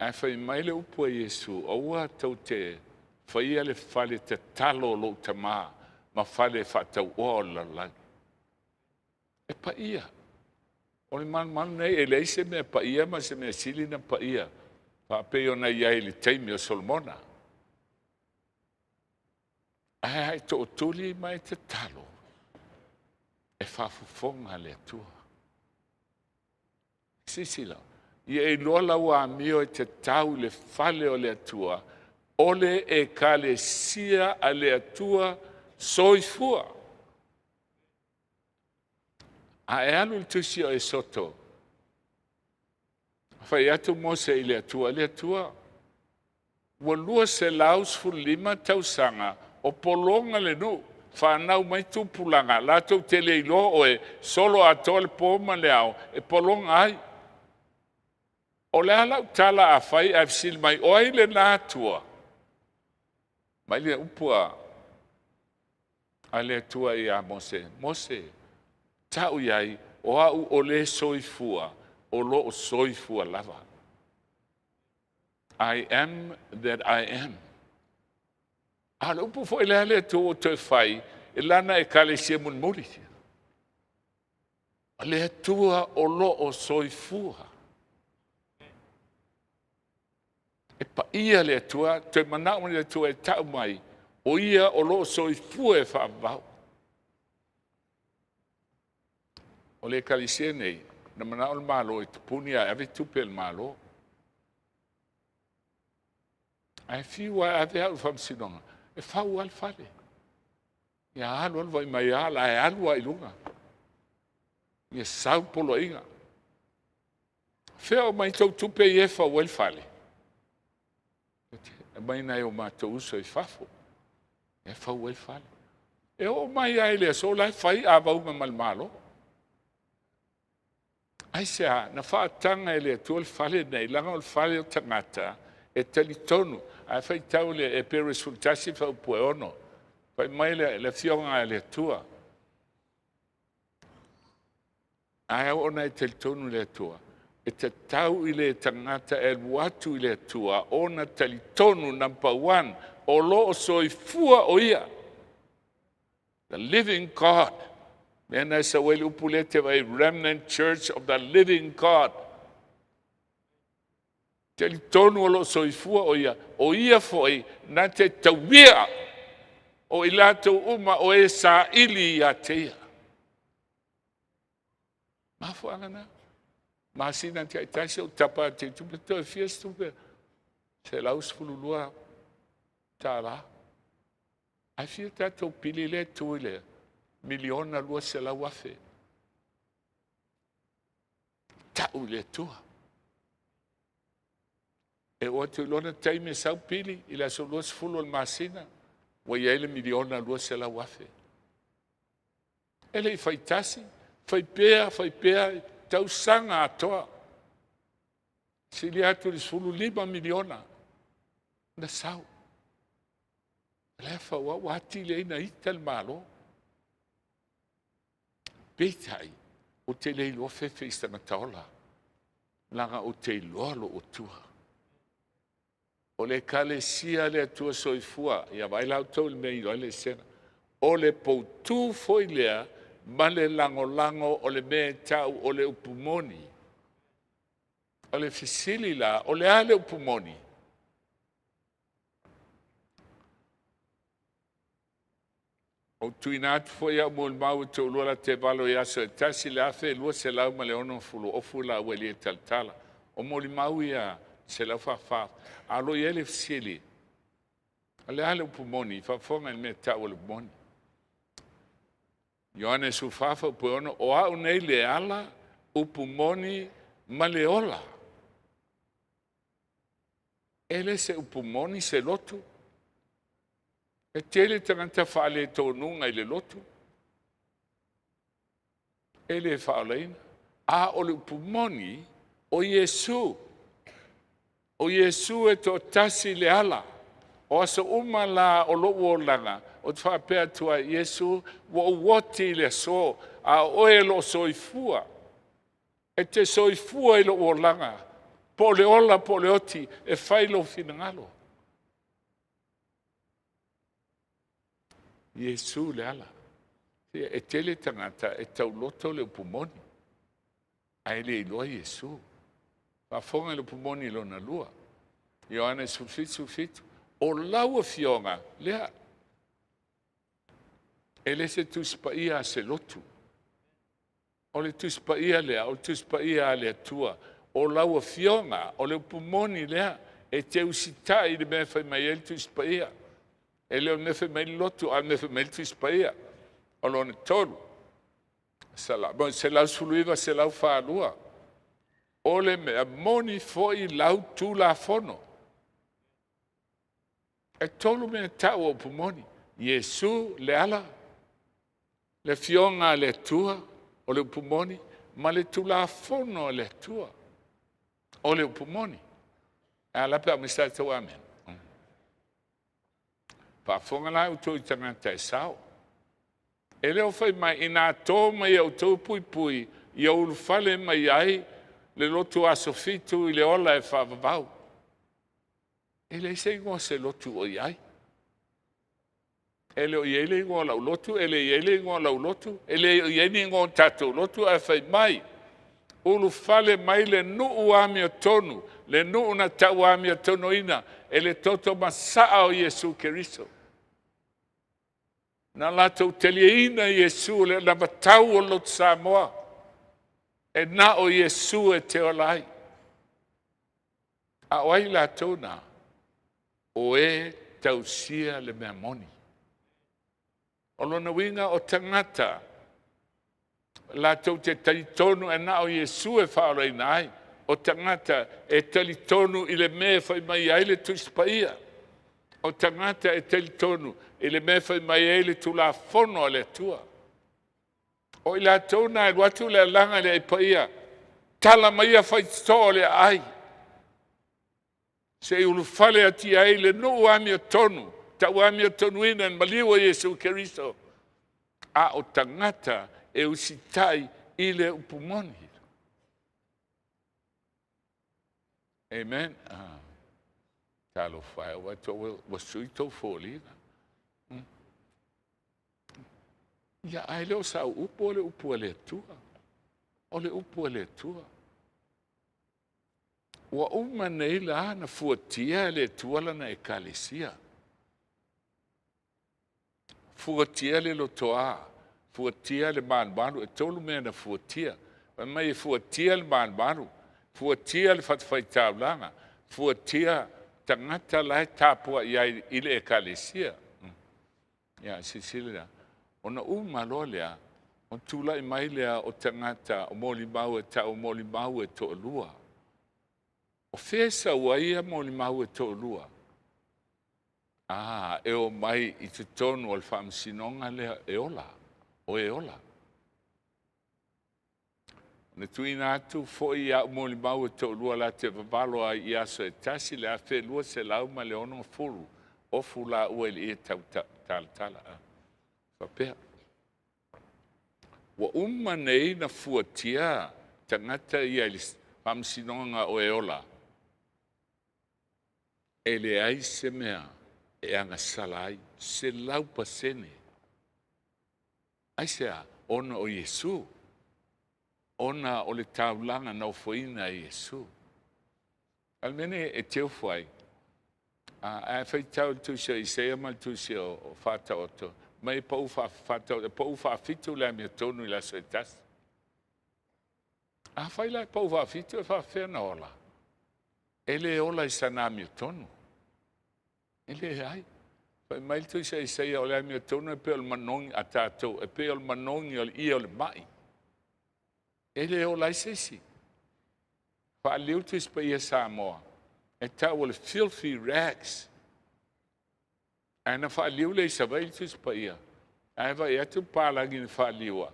Ae fai mai le upu a Iesu, aua tou te faia le fale tatalo o lou tama ma fale faatauoa o le lalolagi. E paia. O le malumalu nei, e leai se mea paia ma se mea sili na paia, faapei ona i ai i le taimi o Solomona. Ae a e tootuli ma e tatalo, e faafofoga le Atua. Silasila, ia e iloa lau amio e tatau i le fale o le Atua, o le ekalesia a le Atua soifua. A e alu i le tusi o Esoto, fai atu Mose i le Atua, le Atua, ua 215 tausaga o pologa le nuu, fanau mai tupulaga, latou te le iloa oe, solo atoa le po ma le ao, e pologa ai. O le a lau tala a fai ae fesili mai, o ai lena Atua? Mai le upu a le Atua ia Mose, Mose, tau i ai, o au o le soifua, o lo o soifua lava. I am that I am. A o le upu foi lea le Atua ua toe fai e lana ekalesia mulimuli. O le Atua o lo o soifua. E paia le Atua, toe manao le Atua e tau mai, o ia o lo o soifua e faavavau. O le ekalesia nei, na manao le Malo e tapuni ae ave tupe a le Malo. Ae fiu e ave au i le faamasinoga, e fau lava le fale. Ia alu alu vaai mai lava la e alu lava i luga. Ia sau poloaiga. Fea o mai tou tupe ia e fau ai le fale? E mai nai o matou uso i fafo. E fau ai le fale. E oo mai lava i le aso la e fai avauga ma le Malo. Aisea? Na faataga e le Atua le fale nei, leaga o le fale o tagata e talitonu. Ae faitau le Epero 11 faaupu e 6. Fai mai le afioga a le Atua. Ae ona e talitonu le Atua, e tatau i le tagata e alu atu i le Atua ona talitonu, number one, o lo o soifua o ia. The living God. Mea na e sau ai le upu lea te vai, Remnant Church of the Living God. Talitonu o lo o soifua o ia, o ia foi na te tauia o i latou uma o e saili ia te ia. Mafuaaga na. Masina taitasi o tapa atu i tupe, toe fia se tupe, $112. Ae fia tatou pili lea tu i le $1,200,000. Tau i le Atua. E oo atu i lona taimi e sau pili i le aso 20 o le masina, ua i ai le $1,200,000. E le i fai tasi, fai pea, fai pea, tausaga atoa. Sili atu le 15 miliona na sau. La e fauau ua atili ai na ita le Malo. Peitai, ou te le iloa fefe i se tagata ola, leaga ou te iloa lou Atua. O le Ekalesia a le Atua Soifua, ia vaai la outou i le mea e iloa ai le eseesega. O le poutu foi lea ma le lagolago o le mea e tau o le upu moni. O le fesili la, o le a le upu moni? Ou tuuina atu foi au molimau e toalua la te valo i aso e tasi le 1260 ofu la ua le talatala. O molimau ia 144. A o lo o i ai le fesili, o le a le upu moni? Faafofoga i le mea e tau o le upu moni. Ioane 14 fuaiupu e 6, o au nei le ala, upu moni ma le ola. E le se upu moni se lotu. E tele tagata faaletonuga i le lotu, e le faaolaina. A o le upu moni, o Iesu. O Iesu e toatasi le ala. O aso uma la o lou olaga, ou te faapea atu ai, Iesu, ua ou oti i le aso, a o oe o lo o soifua. E te soifua i lou olaga, po o le ola po o le oti, e fai lou finagalo. Iesu le ala. E tele tagata e tauloto le upu moni, ae le iloa Iesu. Faafofoga i le upu moni lona lua. Ioane 17, 17. O lau afioga lea, e le se Tusi Paia a se lotu. O le Tusi Paia lea, o le Tusi Paia a le Atua. O lau afioga, o le upu moni lea, e te usitai i le mea e fai mai ai le Tusi Paia. E le o le mea e fai mai ai le lotu, a o le mea e fai mai ai le Tusi Paia. O lona tolu, 119, 142. O le mea moni foi lau Tulafono. E tolu mea tau o upu moni. Iesu le ala, le afioga a le Atua o le upu moni, ma le Tulafono a le Atua o le upu moni. A la pe a misa tau amen. Faafofoga la outou i tagata e sao. E le o fai mai, inā tō mai e outou puipui, ia ulufale mai ai le lotu aso 7 i le ola e faavavau. E leai se igoa o se lotu o i ai. E le o i ai le igoa o lau lotu, e le i ai le igoa o lau lotu, e le o i ai ni igoa o tatou lotu, ae fai mai, ulufale mai le nuu amiotonu, le nuu na tauamiotonuina e le toto masaa o Iesu Keriso. Na latou taliaina Iesu le anavatau o le lotu Samoa, e na o Iesu e te ola ai. A o ai latou na? O e tausia le mea moni. O lona uiga o tagata latou te talitonu e na o Iesu e faaolaina ai, o tagata e talitonu i le mea e fai mai ai le Tusi Paia, o tagata e talitonu i le mea e fai mai ai le Tulafono a le Atua. O i latou na e alu atu le alaga i le ai paia, tala maia faitotoa o le aai, se i ulufale atu i ai le nuu amiotonu, tauamiotonuina i le maliu o Iesu Keriso, a o tagata e usitai i le upu moni. Amen. Ah. Talofa e, ua sui tou foliga. Ia, ae le o sau upu, o le upu a le Atua. O le upu a le Atua. Ua uma nei la na fuatia e le Atua lana ekalesia. Fuatia le lotoa, fuatia le malumalu, e tolu mea na fuatia. Fai mai e fuatia le malumalu, fuatia le fatafaitaulaga, fuatia tagata la e tapuai ai i le ekalesia. Ia, silasila lea. Ona uma loa lea, ona tulai mai lea o tagata o molimau e tau o molimau e toalua. O fea e sau ai ia molimau e toalua? Ah, e omai i totonu o le faamasinoga lea e ola, o e ola. Na tuuina atu foi i au molimau e toalua la te vavalo ai i aso e tasi le 1260. Ofu laua i le ie tau talatala. Faapea. Ua uma nei na fuatia tagata ia i le faamasinoga o e ola, e leai se mea e agasala ai, 100%. Aisea? Ona o Iesu. Ona o le taulaga na ofoina e Iesu. A o le mea nei e teufo ai, a faitau i le tusi o Isaia ma le tusi o Faataoto, mai e pau Faataoto, e pau faafitu le amiotonu i le aso e tasi. Afai la e pau faafitu e faafefea na ola? E le ola i sana amiotonu. E leai. Fai mai le tusi a Isaia o le amiotonu e pei o le manogi a tatou, e pei o le manogi o le ie o le mai. E le ola ai se isi. Faaliu le Tusi Paia Samoa, e tau o le filthy rags. Ae na faaliu lea i Savaii le Tusi Paia, ae vaai atu le palagi na faaliua,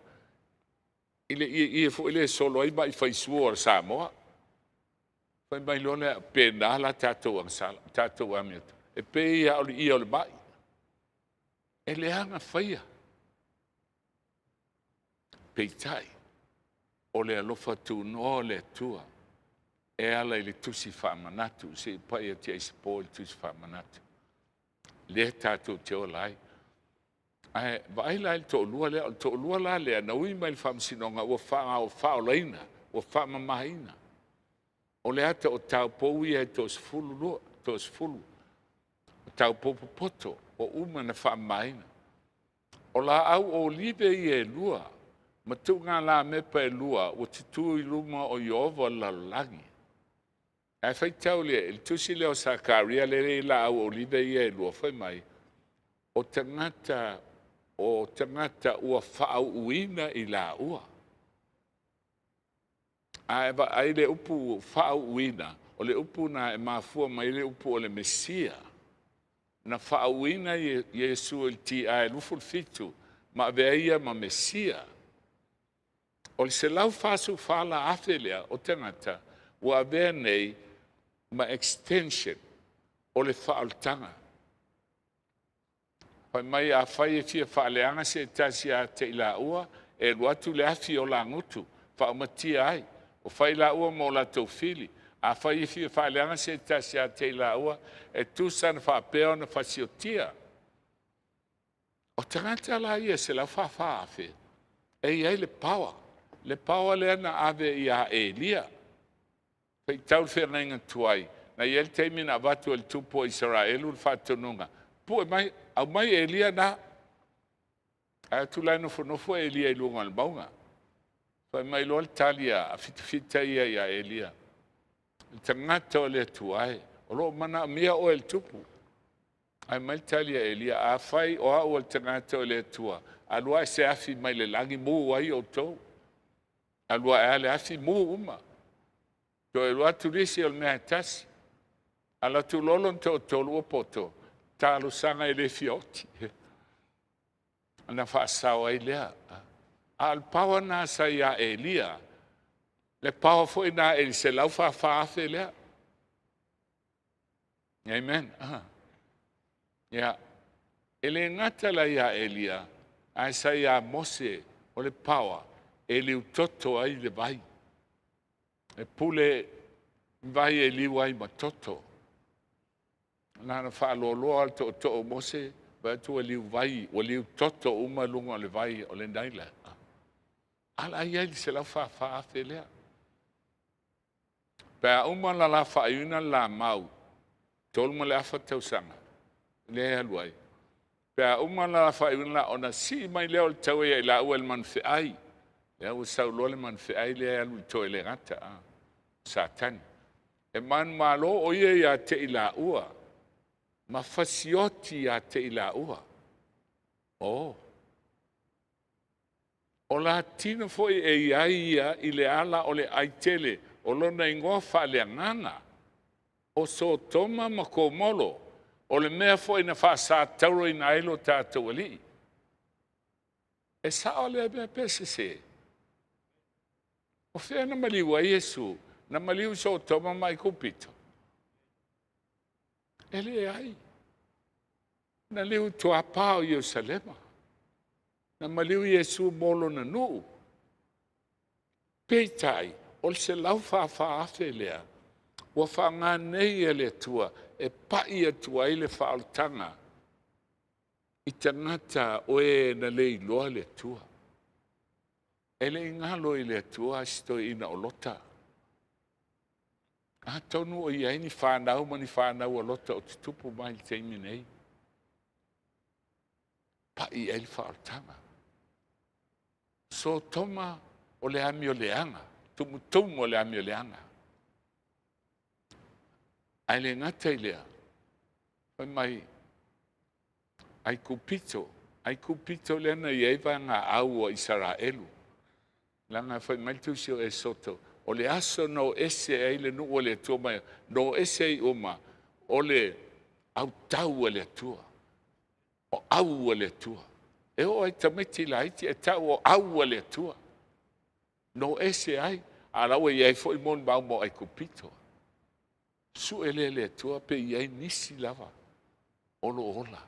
i le ieie foi lea e solo ai mai faisua o le Samoa. Fai mai loa lea, pena la tatou agasala, tatou amiotonu. E pei lava o le ie o le mai. E leaga faia. Peitai, o le alofa tunoa o le Atua e ala i le tusi faamanatu, se i pai atu i po i le tusi faamanatu, lea tatou te ola ai. Ae vaai la i le toalua lea, o le toalua la lea na ui mai i le faamasinoga ua faaolaina, ua faamamaina. O le ata o taupou ia e toasefulu, toasefulu, o taupou popoto ua uma ona faamamaina. O laau olive ia e lua, ma tuugalamepa e lua ua tutu i luma o Ieova o le lalolagi. Ae faitau le tusi lea o Sakaria lea e i laau olive ia e lua, fai mai, o tagata ua faauuina i laua. Ae vaai le upu faauuina, o le upu na e mafua mai le upu o le Mesia. Na faauuina Iesu i le tiae 27 ma avea ia ma Mesia. O le 144,000 lea o tagata ua avea nei ma extension o le faaolataga. Fai mai afai e fia faaleaga se tasi ia te i laua, e alu atu le afi o lagutu, faaumatia ai, o fai laua ma o latou fili. Afai e fia faaleaga se tasi ia te i laua, e tusa na faapea ona fasiotia. O tagata la ia 144,000, e i ai le power. Le power lea na ave ia Elia. Faitau le feagaiga tuai, na i ai le taimi na avatu e le tupu o Isaraelu le faatonuga, pue mai, aumai Elia na. Ae atu la e nofonofo Elia i luga o le mauga. Fai mai loa le tali a fitafita ia ia Elia, le tagata o le Atua e, o lo o manaomia oe e le tupu. Ae mai le tali a Elia, afai o au o le tagata o le Atua, alu ae se afi mai le lagi mu ai outou. Alu ae lava le afi mu uma. Toe alu atu le isi o le mea e tasi. Alu atu loa lona toatolu ua poto, talosaga e le fia oti. Ona faasao ai lea. A o le power lena sa ia Elia, le power foi lena i le 144,000 lea. Amen. Ia, e le gata la ia Elia, ae sa ia Mose o le power e liutoto ai le vai. E pule vai e liu ai ma toto. Na ona faaloaloa le tootoo o Mose, vaai atu ua liu vai, ua liu toto uma luga o le vai o le Naila. A la i ai le 144,000 lea. Pe a uma la la faaiuina le la mau, 3.5 tausaga, lea e alu ai. Pe a uma la la faaiuina la, ona sii mai lea o le taua ia i laua i le manufeai. Lea ua sau loa le manufeai lea e alu i Toelegata, Satani. E manumalo o ia ia te i laua, ma fasioti ia te i laua. Oh. O la tino foi e i ai ia i le ala o le ai tele o lona igoa faaleagaga, o Sotoma ma Komolo, o le mea foi na faasatauroina ai lo tatou Alii. E sao lea mea pe sese? O fea na maliu ai Iesu? Na maliu i Sotoma ma Aikupito? E leai. Na liu i tuapā o Ierusalema. Na maliu Iesu mo lona nuu. Peitai, o le 144,000 lea, ua faaaoga nei e le Atua e pai atu ai le faaolataga i tagata o e na le iloa le Atua. E le i galo i le Atua si toeaina o Lota. Atonu o i ai ni fanau ma ni fanau a Lota o tutupu mai i le taimi nei. Pai i ai le faaolataga. Sotoma o le amio leaga, tumutumu o le amio leaga. Ae le gata i lea, fai mai, Aikupito, Aikupito lea na i ai vaegaau a Isaraelu. Leaga fai mai le tusi o Esoto, o le aso na o ese ai le nuu a le Atua mai, na o ese ai uma, o le autau a le Atua, o au a le Atua. E oo lava i tamaiti laiti e tau o au a le Atua. Na o ese ai, a o la ua i ai foi molimau mo Aikupito. Sue lea e le Atua pe i ai nisi lava o lo o ola.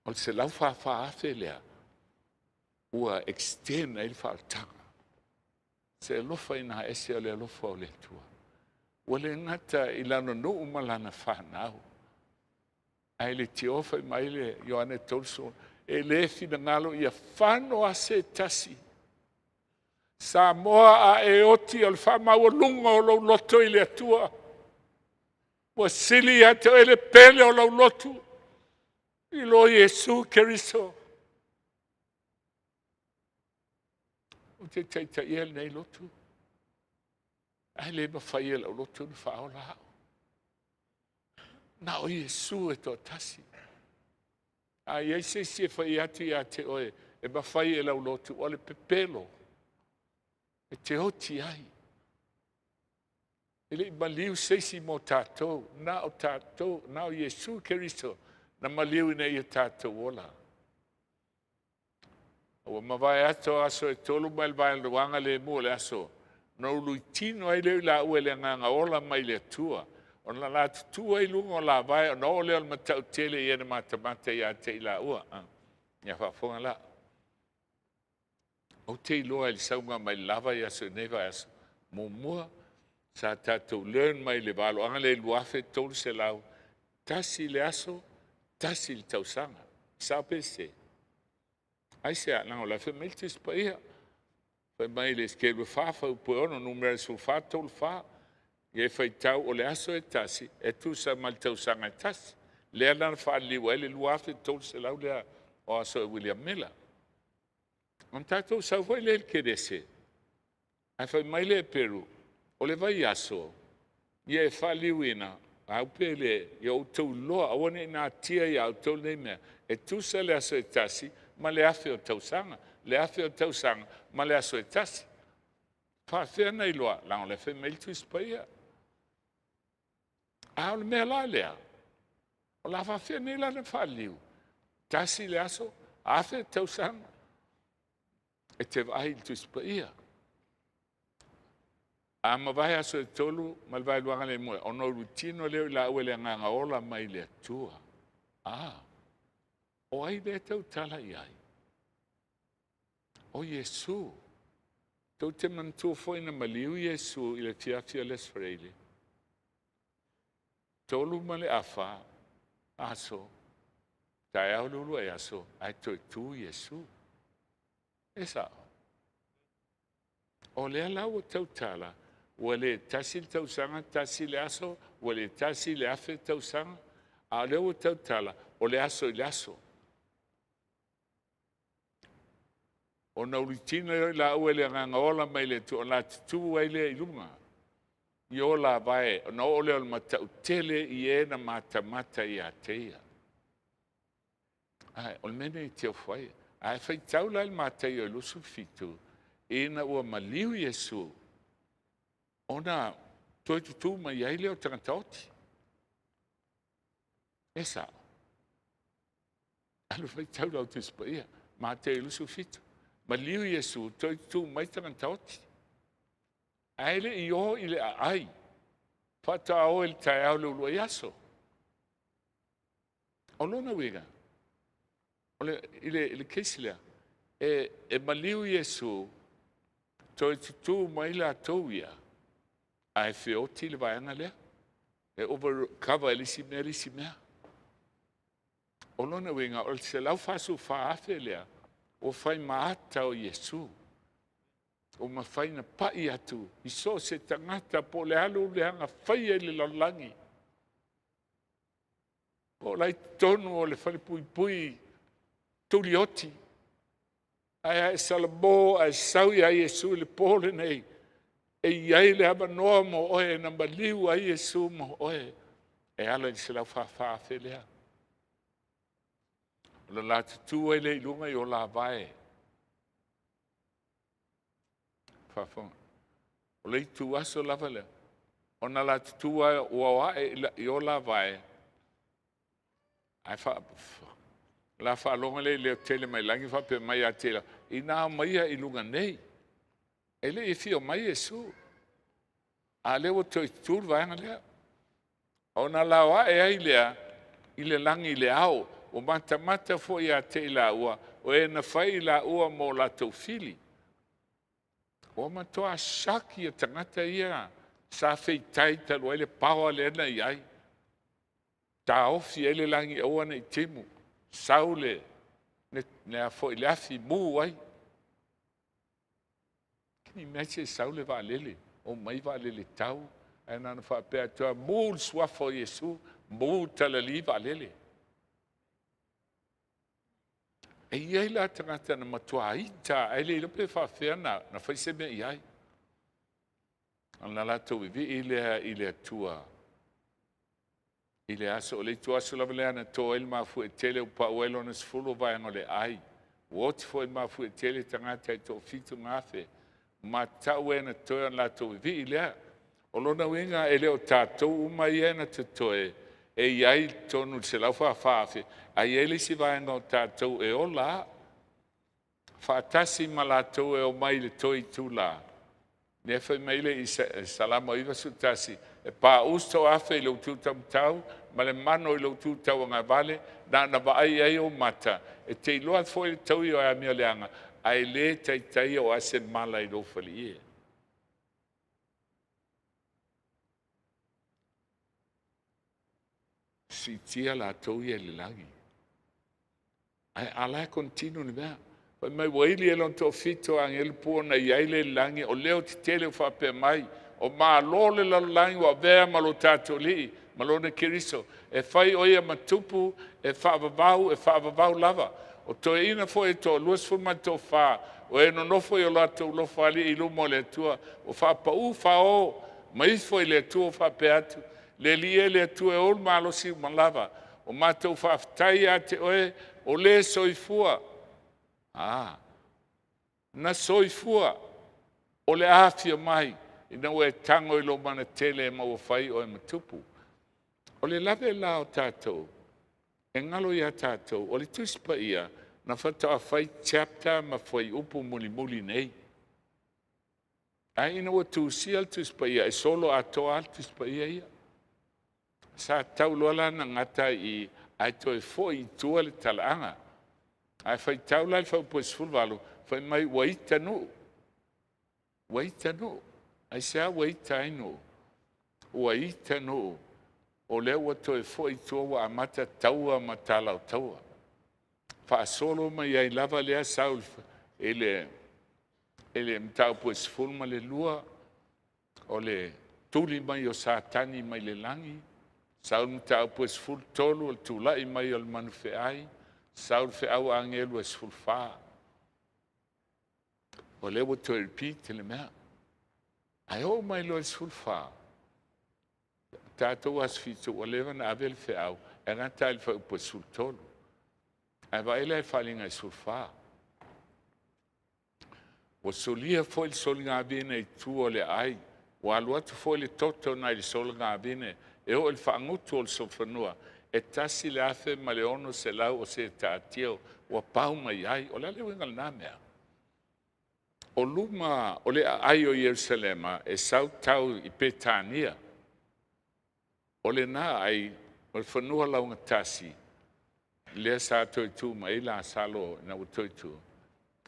O le 144,000 lea ua extend ai le faaolataga. Se alofa ina ese o le alofa o le Atua. Ua le gata i lana nuu ma lana fanau, ae le tioa fai mai le Ioane 30, e le finagalo ia fano lava se tasi. Samoa a e oti o le faamaualuga o lou loto i le Atua, ua sili ia te oe le pele o lou lotu i lo Iesu Keriso. Ou te taitaia lenei lotu, ae le mafai e lau lotu ona faaola au. Na o Iesu e toatasi. A i ai se isi e fai atu ia te oe, e mafai e lau lotu, o le pepelo e te oti ai. E le i maliu se isi mo tatou, na o tatou, na o Iesu Keriso na maliu ina ia tatou ola. Ua mavae atu aso e tolu mai le vaeluaga lemu o le aso, ona uluitino ai lea o i laua i le agaga ola mai le Atua, ona la tutu ai i luga o lavae, ona oo lea o le matautele i e na matamata ia te i laua. Ia faafofoga la. Ou te iloa i le sauga mai le la vaiaso i lenei vaiaso, muamua sa tatou learn mai le valoaga lea i le 2300, tasi le aso, tasi le tausaga. Sao pe sese? Aisea? Leaga o la e fai mai le Tusi Paia, fai mai le Esekielu 4 fuaiupu e 6, Numera 14, 3, 4. Ia e faitau o le aso e tasi e tusa ma le tausaga e tasi. Lea la na faaliliu ai le 2300 lea o aso e William Miller. Ona tatou sau foi lea i le Kenese, ae fai mai le Eperu, o le vaiaso, ia e faaliliuina, a upu le, ia outou iloa, aua ne i natia ia outou lenei mea, e tusa le aso e tasi ma le 1,000 o tausaga, le 1,000 o tausaga ma le aso e tasi. Faafefea ona iloa? Leaga o la e fai mai le Tusi Paia. A o le mea la lea, o le a faafefea nei la ona faaliliu? Tasi le aso, 1,000 tausaga. E te vaai i le Tusi Paia. A mavae aso e tolu ma le vaeluaga le moe, ona ulutino lea o i laua i le agaga ola mai le Atua. A, o ai lea e tautala i ai? O Iesu. Tou te manatua foi na maliu Iesu i le afiafi o le Aso Faraile, 3:30 aso, taeao le uluai aso, ae toe tu Iesu. E sao? O lea la ua tautala, ua le tasi le tausaga, tasi le aso, ua le tasi le 1,000 tausaga, a o lea ua tautala, o le aso i le aso. Ona ulutino ai laua i le agaga ola mai le Atua, ona tutu ai lea i luga i o lavae, ona oo lea o le matautele i e na matamata ia te ia. Ae, o le mea lenei e te ofo ai. Ae faitau la i le Mataio 27, ina ua maliu Iesu, ona toe tutū mai ai lea o tagata oti. E sao. Alu faitau lau Tusi Paia, Mateo 27. Maliu Iesu, toe tutū mai tagata oti. Ae le i o i le aai, faatoa o i le taeao le uluai aso. O lona uiga, o le, i le, i le kesi lea, e, e maliu Iesu, toe tutū mai latou ia, ae feoti le vaega lea. E over cover e le isi mea le isi mea. O lona uiga, o le 144,000 lea, ua fai ma ata o Iesu. Ua mafai ona pai atu i so o se tagata po o le alu leaga faia i le lalolagi. Po o la i totonu o le falepuipui tulioti. Ae a e salamo ae sau ia Iesu i le po lenei, e i ai le avanoa mo oe na maliu ai Iesu mo oe e ala i le 144,000 lea. Ona la tutū ai lea i luga i o lavae. Faafofoga. O le itu aso lava lea, ona la tutū ai ua o ae i o lavae, ae fa, la faalogo lea i leo tele mai lagi faapea mai ia te ia, ina aumaia i luga nei. E le i afio mai Iesu. A lea ua toe tutū le vaega lea. Ona laoae ai lea i le lagi i le ao, ua matamata foi ia te i laua, o e na fai i laua mo latou fili. Ua matua siaki ia tagata ia sa feitai talu ai le power lea na i ai. Taofi ai le lagi aua ne i timu, sau le, le, le, foi, le afi mu ai. Can you imagine sau le vaalele, omai vaalele tau, ae na ona faapea atu lava, mu le suafa o Iesu, mu talali vaalele. E i ai la tagata na matua ita, ae le iloa pe faafefea na, na fai se mea i ai. Ona latou vivii lea i le Atua i le aso, o le itu aso lava lea na to ai le mafuie tele ua pau ai lona 10 o vaega o le ai. Ua oti foi le mafuie tele tagata e toafitu afe. Ma tau e na toe ona latou vivii lea. O lona uiga e le o tatou uma ia na totoe e i ai i totonu i le 144,000, ae i ai le isi vaega o tatou e ola a faatasi ma latou e omai i le toe itula. Lea fai mai le Salamo 91, e paʻu se 1000 i lou tu taumatau ma le mano i lou tu tauagavale, na ona vaai ai ou mata, e te iloa foi le taui o amio leaga, ae le taitai o ase mala i lou falie. Siitia latou ia i le lagi. Ae a la e continue le mea. Fai mai ua ili e lona toafitu o agelu pua na i ai le lagi, o leo tetele o faapea mai, o malo le lalolagi ua avea ma lo tatou Alii ma lona Keriso, e fai o ia ma tupu, e faavavau, e faavavau lava. O toeaiina foi e 24, o e nonofo i o latou alofa alii i luma o le Atua, ua faapaū fao ma ifo i le Atua ua faapea atu, le Alii e le Atua e ou le malosi uma lava, o matou faafetai ia te oe, o le soifua, a, na soifua, o le afio mai, ina ua e tago i lou mana tele ma ua fai oe ma tupu. O le lave la o tatou, e galo ia tatou, o le Tusi Paia, na faatoa fai chapter ma fuaiupu mulimuli nei. Ae ina ua tusia le Tusi Paia, e solo atoa le Tusi Paia ia. Sa tau loa la na gata i i, ae toe foi i tua le talaaga. Ae faitau la le fuaiupu 18, fai mai ua ita nuu. Ua ita nuu. Aisea ua ita ai nuu? Ua ita nuu o lea ua toe foi i tua ua amata taua ma tala o taua. Faasolo mai ai lava lea sau i le mataupu e 12, o le tuli mai o Satani mai le lagi, sau le mataupu e 13, o le tulai mai o le manufeai, sau le feau a agelu e 14. O lea ua toe repeat le mea. Ae oo mai loa i le 14, tatou aso Fitu ua leva na ave le feau, e gata i le fuaiupu e 13. Ae vaai la i le faaaliga e 14. Ua solia foi le soligavine i tua o le aai, ua alu atu foi le toto nai le sologavine e oo i le faagutu o le solofanua, e 1600 o setaatia ua pau mai ai. O le a le uiga o lena mea? O luma o le aai o Ierusalema e sau tau i Petania. O lena aai o le fanua laugatasi. Lea sa toe tu mai ai Lasalo ina ua toe tu.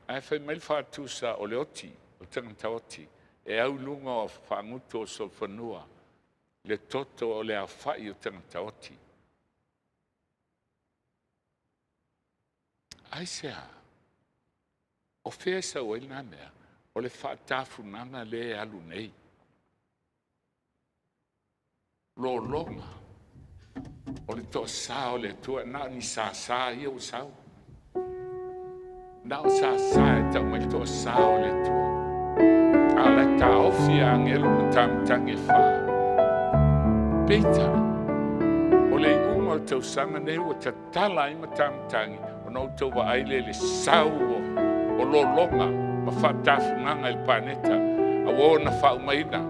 Ae fai mai le faatusa o le oti, o le tagata oti, e au i luga o faagutu o solofanua le toto o le aofai o tagata oti. Aisea? O fea e sau ai lena mea? O le faatafunaga lea e alu nei. Lologa o le toasa o le Atua, na o ni sasa ia ua sau. Na o sasa e tau mai le toasa o le Atua. A o la e taofi e agelu matamatagi e fa. Peitai, o le iuga o le tausaga nei ua tatala ai matamatagi ona outou vaai lea i le sau o lologa ma faatafugaga i le paneta ua ona faaumaina.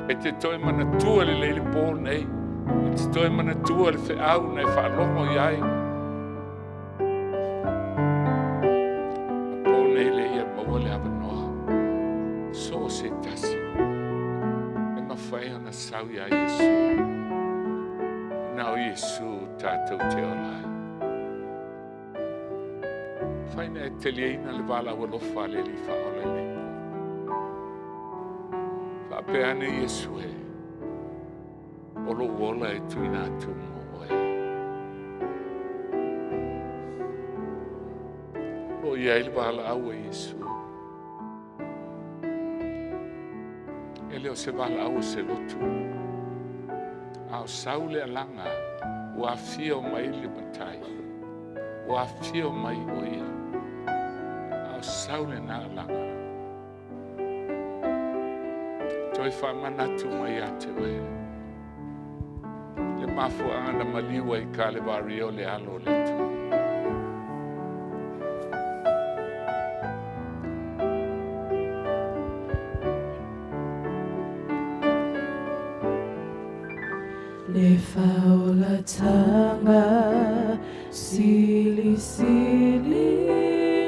E te toe manatua lelei le po nei, e te toe manatua le feau na e faalogo i ai. A po nei le ia maua le avanoa, so o se tasi, e mafai ona sau iā Iesu. Na o Iesu tatou te ola ai. Fai na e taliaina le valaau alofa a le Alii Faaola i lenei po. Faapea ane Iesu e, o lou ola e tuuina atu mo oe. O lo o i ai le valaau a Iesu. E le o se valaau o se lotu, a o sau le alaga ua afio mai le Matai, ua afio mai o ia, a o sau lena alaga. Toe faamanatu mai ia te oe le mafuaaga na maliu ai i Kalevario le Alo o le Atua. Le faolatanga silisili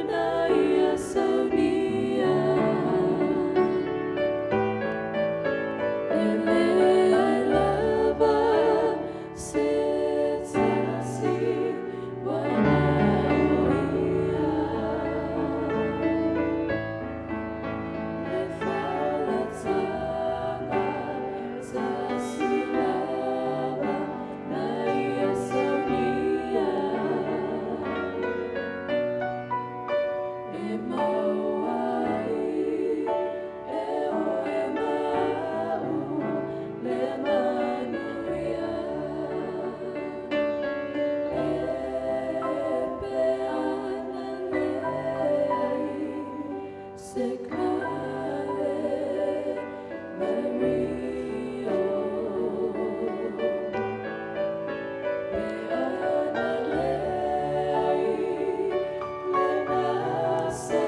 na ia saunia E leai lava se tasi ua na o ia Le faolatanga tasi lava na ia saunia E maua ai e oe ma a'u le manuia E pe ana leai se Kalevario Pe ana leai le nasa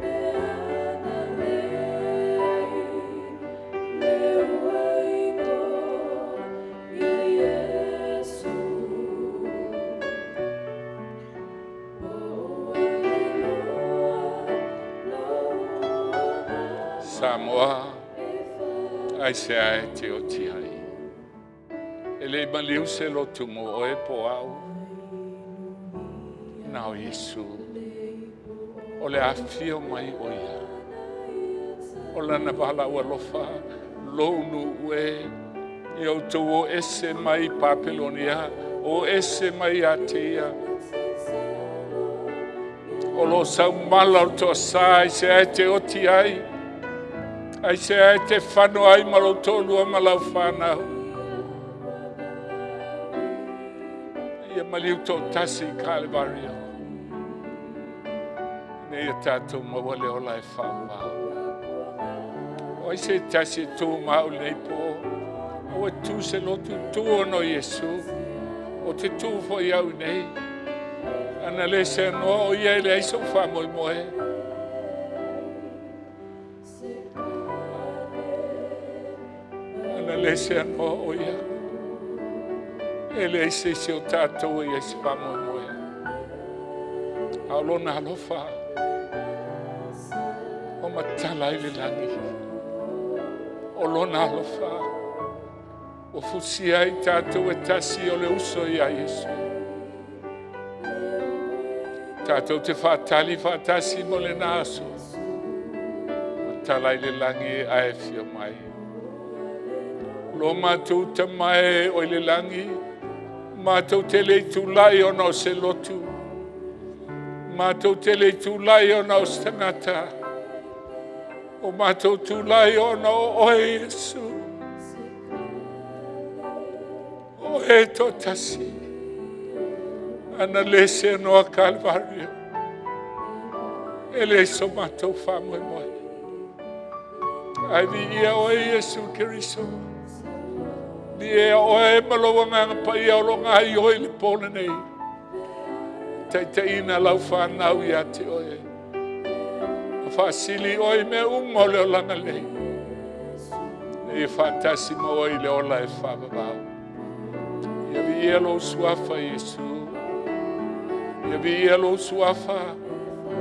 Pe ana leai le ua igo ia Iesu Po ua liloa lou agaga Samoa, aisea e te oti ai? E le i maliu se lotu mo oe po o au. Na o Iesu. O le afio mai o ia. O lana valaau alofa, lou nuu e, ia outou o ese mai Papelonia, o ese mai ia te ia. O lo o sau mala o le toasa, aisea e te oti ai? Aisea e te fano ai ma lou toalua ma lau fanau? Ia maliu toatasi i Kalevario. Ina ia tatou maua le ola e faavavau. O ai se tasi e tu ma au i lenei po? Aua e tu se lotu, tu ona o Iesu. Ou te tu foi au i nei. Ana le seanoa o ia e leai sou faamoemoe. Ana le seanoa o ia, e leai se isi o tatou e i ai se faamoemoe. A o lona alofa, ua matala ai le lagi. O lona alofa. Ua fusia ai tatou e tasi o le uso ia Iesu. Tatou te faatali faatasi mo lena aso. Ua tala i le lagi ae afio mai. Lo matou Tama e o i le lagi, matou te le i tulai ona o se lotu, matou te le i tulai ona o se tagata, o matou tulai ona o oe Iesu, o oe e toatasi, ana le seanoa Kalvario, e leai so matou faamoemoe. Ae viia oe Iesu Keriso, viia oe ma lou Agaga Paia o lo o gaoioi le po lenei, taitaiina lau fanau ia te oe, ma faasili oe i mea uma o le olaga nei, ina ia faatasi ma oe i le ola e faavavau. Ia viia lou suafa Iesu, ia viia lou suafa,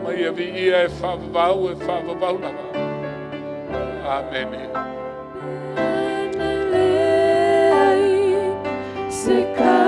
ma ia viia e faavavau e faavavau lava. Amene. Se.